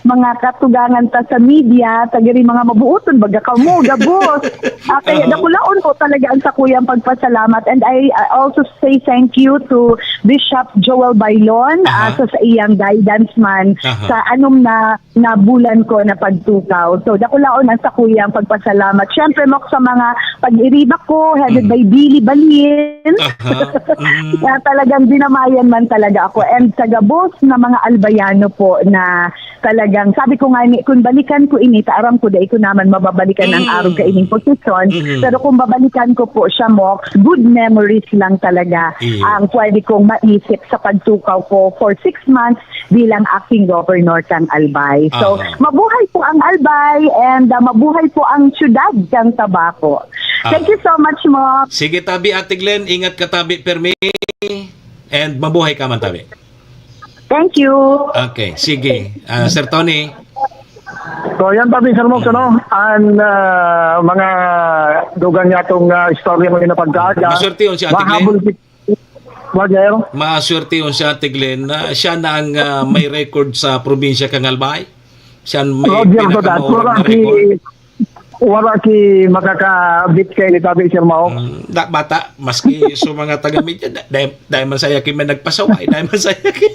mga katugangan ta sa media, ta gari mga mabuoton, baga kamo, gabos. Ah, kaya Aha. dakulaon po talaga ang sakuyang pagpasalamat. And I, I also say thank you to Bishop Joel Bailon, ah, Aha. sa, sa iyang guidance man Aha. sa anom na na bulan ko na pagtukaw. So, dakulaon ang sakuyang pagpasalamat. Siyempre, Mok, sa mga pag-iriba ko, headed Mm. by Billy Balin, Aha. Mm. na talagang dinamayan man talaga ako. And sa gabos na mga Albayano po na talagang, sabi ko nga ni, kung balikan ko ini, ta aram ko, dai ko naman mababalikan ang Mm. arog kaining posisyon. Mm. Pero kung babalikan ko po siya, Mok, good memories lang talaga Iyo. ang pwede kong maisip sa pagtukaw ko for six months bilang acting governor kan Albay. So, Aha. mabuhay po ang Albay and, ah, mabuhay po ang siyudad kan Tabaco. Ah. Thank you so much, Mok. Sige, tabi, Ate Glenn. Ingat ka, tabi, permi. And mabuhay ka man, tabi. Thank you. Okay, sige. Ah, Sir Tony. So, yan, tabi, Sir Mok, ano? Ang, ah, mga dugang niya itong, ah, istorya mo yung napagkaaga. Maswerte yun si Ate Glenn. Mahabol ki-, Roger? Maswerte yun si Ate Glenn na siya na ang, ah, may record sa probinsya kan Albay. Siya ang may Roger, so that, pinakamarag wala na ki-, record. wala ki makakabit kay ni Tabi, Sir Mao. Mm, da-, bata, maski sa mga taga-media, da-, dahil, dahil man saya ki may nagpasaway, dahil man saya ki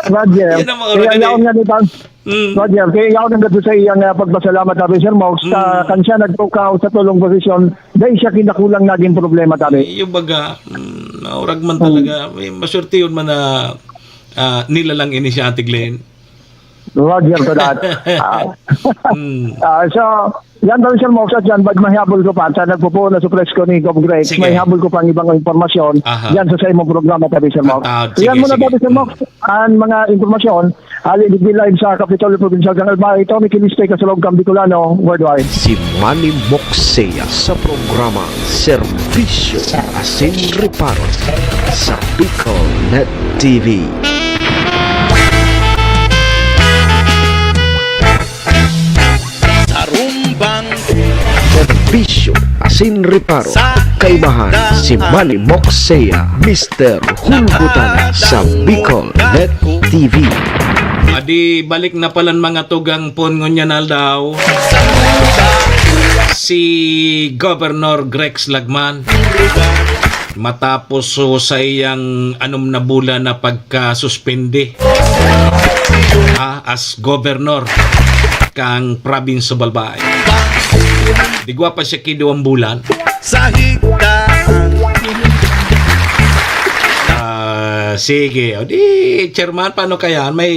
Roger, Yan ang mga kaya original yaon eh. nga ni Tan-, Mm. Roger, kaya yaon ang gato sa iyang, ah, pagpasalamat, Tabi, Sir Mao, sa Mm. kan siya nagtukaw sa tulong posisyon, dahil siya kinakulang naging problema, Tabi. Yung baga, mm, naurag man Oh. talaga, may maswerte yun man na, ah, nilalang ini si Ate Glenn. Roger for that. Ah, Mm. ah, so, yan daw, Sir Mox, at yan, pag mahihabol ko pa, sa nagpupuon na sa presko ni Gov Greg, Sige. mahihabol ko pa ang ibang impormasyon Aha. yan sa, sa imong programa, Tabi, Sir Mox. Ah, ah, Yan sige, muna, sige. Tabi, Sir Mox, Mm. ang mga impormasyon, hali digdi live sa Kapitolyo Provincial Canal Bay, Tony Kiliste, Kasalog, Kambicolano, Worldwide. Si Manny Moxea sa programa Serbisyo Asin Reparo sa Bicol Net T V. Sarumbang Serbisyo asin reparo. Sa Kaibahan si Manny Moxea, Mister Hulgutan sa Bicol Net T V. Adi, balik na palan mga tugang pon ngunyan aldaw. Si Governor Grex Lagman. Matapos so sa iyang anom na bulan na pagkasuspende, ah, as governor kang province of Albay. Digwa pa siya ki duwang bulan. Sa higdaan. Ah, sige. O di, chairman, paano kaya? May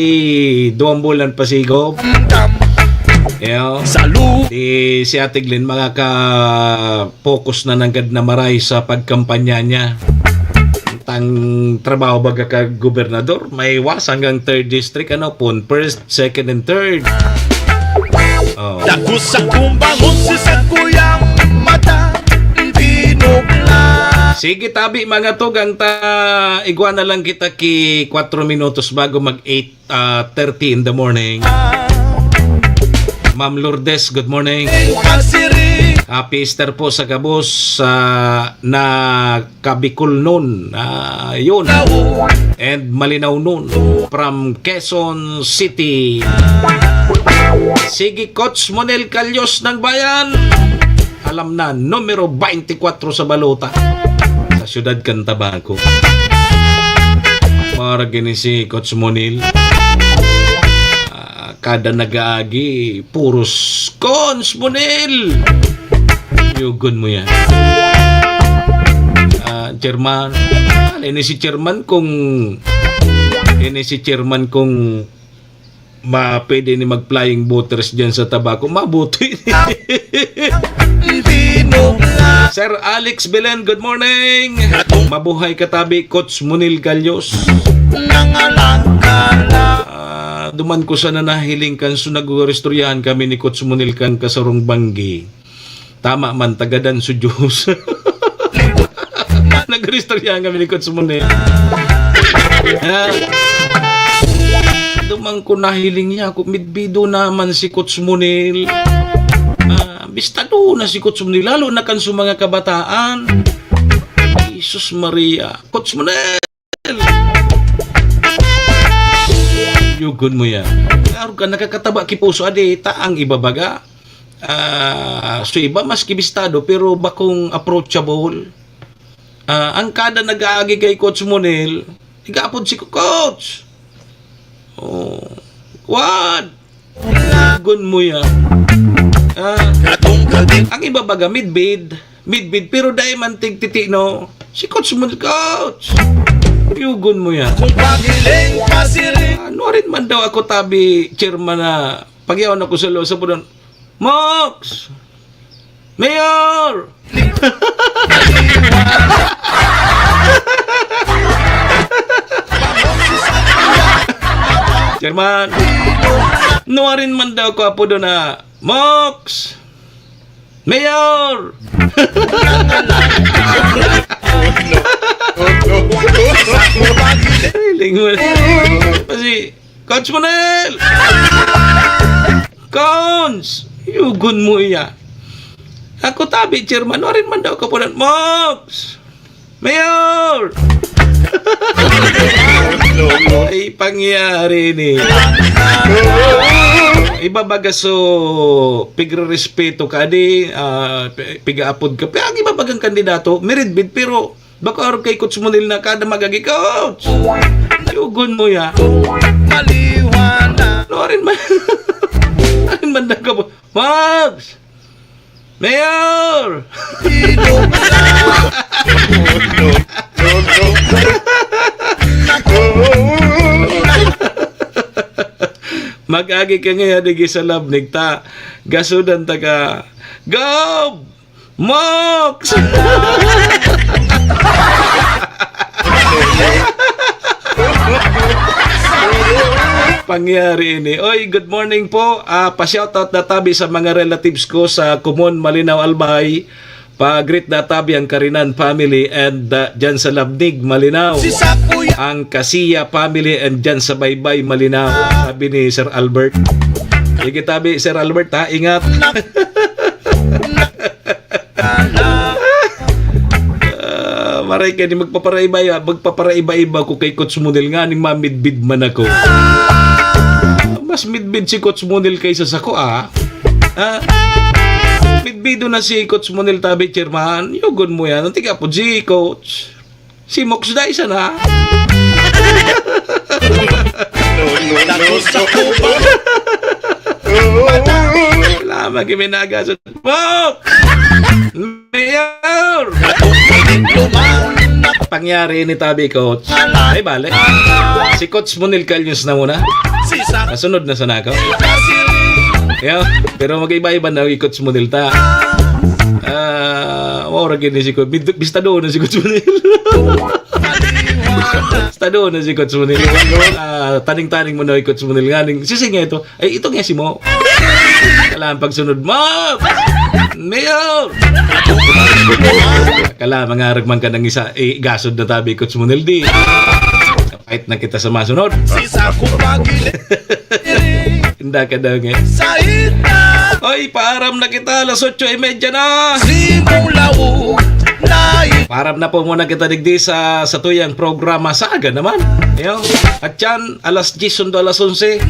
duwang bulan pa si Gov. Yo. Salu. Di si Ate Glenn, mga ka-, focus na nanggad na maray sa pagkampanya niya. Tang trabaho baga ka gobernador, may was hanggang third district, ano, pon first, second, and third. Oh. Dagos sa kumbangon si sakuyang mata, binukla. Sige, tabi, mga tugang ta, igwa na lang kita ki kwatro minutos bago mag eight, ah, thirty in the morning. Ma'am Lourdes, good morning. Happy Easter po sa gabos, ah, na Kabikolnon. Ah, yun. And Malinawnon from Quezon City. Sige, Coach Monel Calyos ng Bayan. Alam na, numero twenty-four sa balota. Sa siyudad kan Tabaco. Marag ini si Coach Monel. Ah, kada nag-aagi, puros, "Cons, Monel!" Yugon mo yan. Ah, chairman. Ano, ini si chairman kung, ini si chairman kung ma-, pwede ni mag-flying voters dyan sa Tabaco. Mabuti. Sir Alex Belen, good morning. Mabuhay katabi, Coach Monel Calyos. Ah, duman ko sana nahiling kan so nag-uristoryahan kami ni Coach Monel kan kasarong banggi. Tama man, tagadan so Diyos. Nag-uristoryahan kami ni Coach Monel. Ah, duman ko nahiling niya ako, midbido naman si Coach Monel. Ah, bistado na si Coach Monel, lalo na kan so mga kabataan. Jesus Maria. Coach Monel! Yugon mo yan. Arog ka, nakakataba ki puso, adi, ta ang ibabaga. Ah, so iba, maski bistado, pero bakong approachable. Ah, ang kada nag-aagi kay Coach Monel, igapod si Coach. Oh. What? Gun mo yan. Ah, ang iba baga, midbid. Midbid, pero dai man tigtiti, no? Si Coach mo, Coach. Yugon mo yan. Kung pagiling, pasiring. Ano rin man daw ako tabi, chairman na pagyaon ako sa lo-, sa punan, "Mox! Mayor!" Chairman, nuwarin man daw ko apo doon na, "Mox! Mayor!" Hiling mo na. Kasi, Coach Monel! Cons! Yugon mo iya. Ako tabi, chairman, nuwarin man daw ko punan, "Mox! Mayor!" Ay, pangyari ni. Iba baga so, pigrerespeto ka, di, ah, pi-, pigaapod ka. Pero ang iba bagang kandidato, miridbid, pero bako arog kay Coach Monel na kada magagi, "Coach!" Yugon mo ya. Maliwanag. Nuwarin man. Nuwarin man daw ka po. Max! Mayor! Mag-agi ka ngayon, digi sa labnig ta. Gasudan ta ka. Gob! Mox! Pangyari ini. Oy, good morning po. Ah, pa-shoutout na tabi sa mga relatives ko sa Kumon, Malinao, Albay. Pa-greet na tabi ang Karinan family and, ah, dyan sa Labnig, Malinao. Ang Kasiya family and dyan sa Baybay, Malinao. Sabi ni Sir Albert. Sige tabi, Sir Albert, ha? Ingat. Ah, maray ka ni magpaparaiba-iba, magpaparaiba-iba ko kay Coach Monel nga ning mamidbid man ako. Mas midbid si Coach Monel kaysa sa ko, ah. Ah, midbido na si Coach Monel tabi, chairman. Yugon mo yan. Ang tiga po, si Coach. Si Mox Dyson, ha? Takos sa kupa. Wala, mag-iminaga sa Mox! Mayor! Pangyari ni tabi, Coach. Ay, bale. Si Coach Monel Calyos na muna. Masunod na sana ako. Yo, pero mag-iba-iba na, Coach Monel ta. Ah, mao ra gini si Coach. Bid-, bistado na si Coach Monel. Bistado na si Coach Monel. Ah, taning-taning mo na, Coach Monel. Nga ning, sisi nga ito. Ay, ito nga si Mo. Kailangan pagsunod mo. Mayor! Kala, mangarag man ka ng isa, eh, gasod na tabi, Coach Monel, di. Kapait na kita sa masunod. Sisa kong pag-iling. Inda ka daw nga. Sa ita. Oy, paaram na kita, alas otso y media na. Simulaw na. Paaram na po muna kita digdi sa, sa tuyang programa. Saga naman. Yo. At yan, alas diyes sundo alas onse.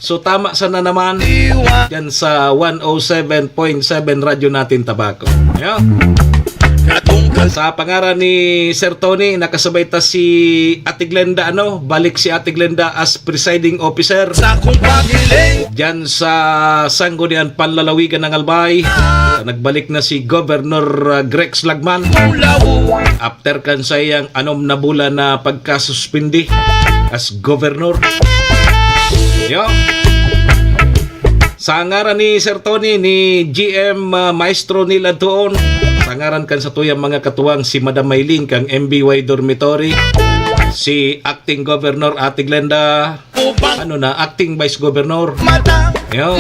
So, tama sana naman. Yan sa one oh seven point seven Radyo Natin Tabaco. Yo. Sa pangaran ni Sir Tony, nakasabay ta si Ate Glenda, ano? Balik si Ate Glenda as presiding officer. Sa kong pagiling. Diyan sa Sanggunian Panlalawigan ng Albay. Nagbalik na si Governor, uh, Grex Lagman. After kan sa iyang anom na bulan na pagkasuspindi as governor. Yo. Sa ngaran ni Sir Tony, ni G M, ah, Maestro Neil Antuon, sa ngaran kan satuyang mga katuwang, si Madam Mylene kang M B Y Dormitory, si Acting Governor Ate Glenda, ano na, Acting Vice Governor. Yo.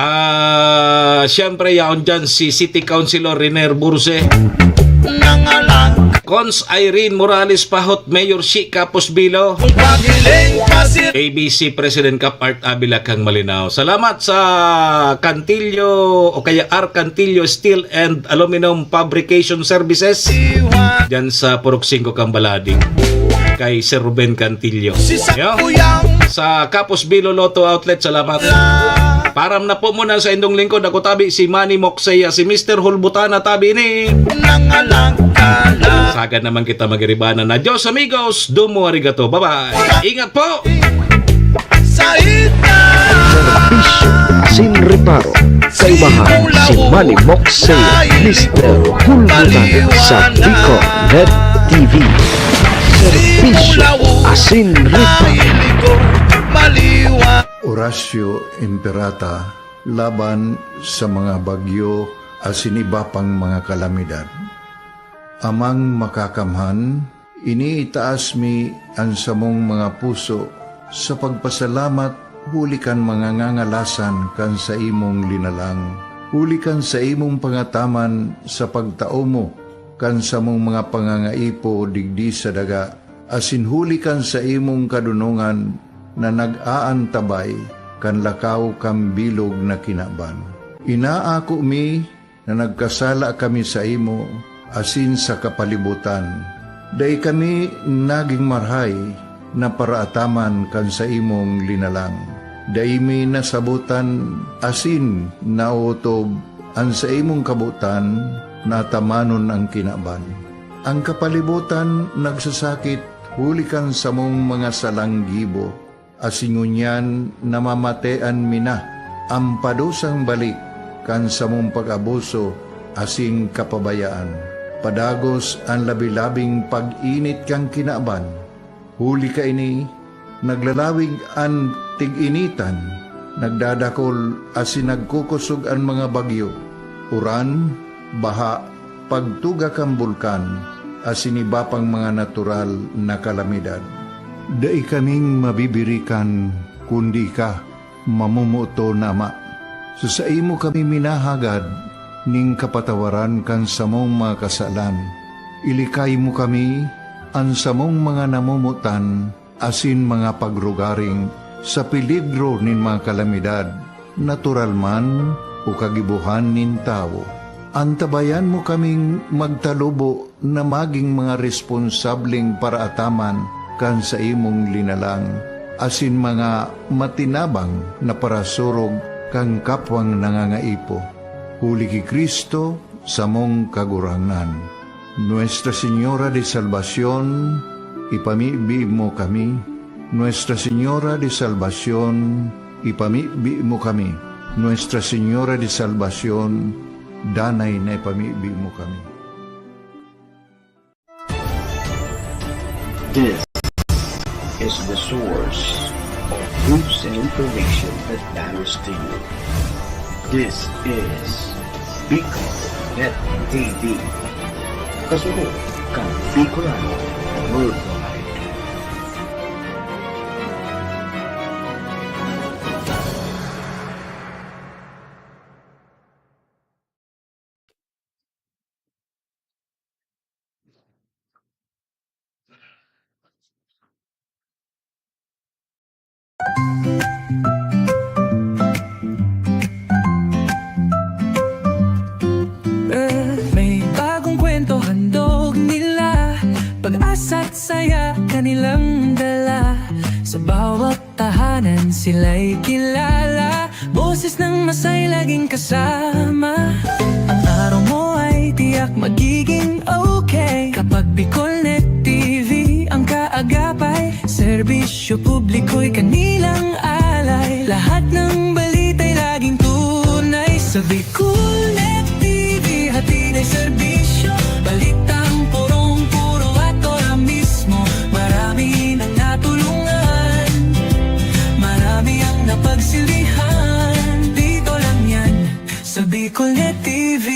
Ah, siyempre, yaon dyan si City Councilor Riner Burse. Cons Irene Morales Pahot, Mayor Shi Capos Bilo. A B C President Cap Art Avila kang Malinao. Salamat sa Cantillo o kaya R Cantillo Steel and Aluminum Fabrication Services. Diyan sa Purok Singko kang Balading. Kay Sir Ruben Cantillo. Yo? Sa Capos Bilo Lotto Outlet, salamat. Param na po muna sa indong lingkod. Ako tabi si Manny Moxeya, si Mister Hulbutana tabi ni. Nangalangkala. Sagad naman kita magiribanan. Adios, amigos. Domo arigato. Bye-bye. Ingat po. Sa ita. Serbisyo asin reparo. Kaibahan si Manny Moxeya, Mister Hulbutana sa Bicol Net T V. Serbisyo asin reparo. Horacio Imperata laban sa mga bagyo asin iba pang mga kalamidad. Amang Makakamhan, iniitaas mi an samong mga puso sa pagpasalamat huli kan mga ngangalasan kan saimong linalang, huli kan saimong pangataman sa pagtao mo kan samong mga pangangaipo digdi sa daga, asin huli kan saimong kadonongan na nag-aantabay kan lakaw kan bilog na kinaban. Inaako mi na nagkasala kami saimo asin sa kapalibotan. Dai kami nagin marahay na paraataman kan saimong linalang. Dai mi nasabotan asin naotob an saimong kabotan na atamanon an kinaban. An kapalibotan nagsasakit huli kan samong mga salang gibo, asin ngunyan namamatean mi na an padusang balik kan samong pag-abuso asin kapabayaan. Padagos an labi-labing pag-init kan kinaban. Huli kaini, naglalawig an tig-initan, nagdadakol asin nagkukosog an mga bagyo, uran, baha, pagtuga kan bulkan, asin iba pang mga natural na kalamidad. Dai kaming mabibirikan, kundi ika, mamomoton na Ama. Sa saimo kami minahagad nin kapatawaran kan samong mga kasalan. Ilikay mo kami, an samong mga namomotan, asin mga pagrugaring sa peligro nin mga kalamidad, natural man o kagibohan nin tawo. Antabayan mo kaming magtalubo na magin mga responsableng paraataman kan saimong linalang, asin mga matinabang na parasurog kan kapwang nangangaipo. Huli ki Cristo, samong Kagurangnan. Nuestra Señora de Salvacion, ipamibi mo kami. Nuestra Señora de Salvacion, ipamibi mo kami. Nuestra Señora de Salvacion, danay na ipamibi mo kami. This is the source of news and information that matters to you. This is Bicol Net T V. Kasunod kan Bicolano Worldwide. Pag-asa't saya kanilang dala. Sa bawat tahanan sila'y kilala. Boses ng masay laging kasama. Ang araw mo ay tiyak magiging okay. Kapag Bicolnet T V ang kaagapay, serbisyo publiko'y kanilang alay. Lahat ng balita'y laging tunay. Sa Bicolnet T V, hatid ay serbisyo. Balitang purong puro at ora mismo. Marami nang natulungan. Marami ang napagsilbihan. Dito lang yan, sa Bicolnet T V.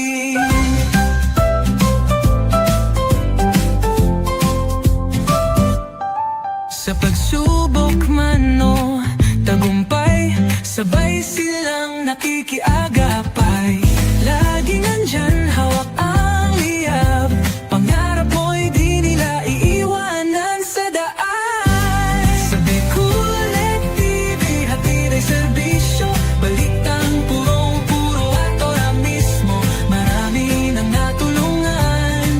Sa pagsubok man o tagumpay, sabay silang nakikiagapay. Laging nandyan, hawak ang liyab. Pangarap mo'y di nila iiwanan sa daan. Sa Bicolnet T V, hatid ay serbisyo. Balitang purong puro at ora mismo. Marami nang natulungan.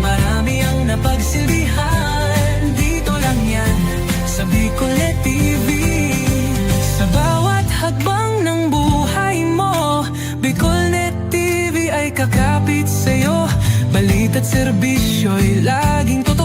Marami ang napagsilbihan. Dito lang yan, sa Bicolnet T V. Sa bawat hakbang ng buhay mo, Bicolnet T V ay kakapit sa'yo. Balita't serbisyo'y laging totoo.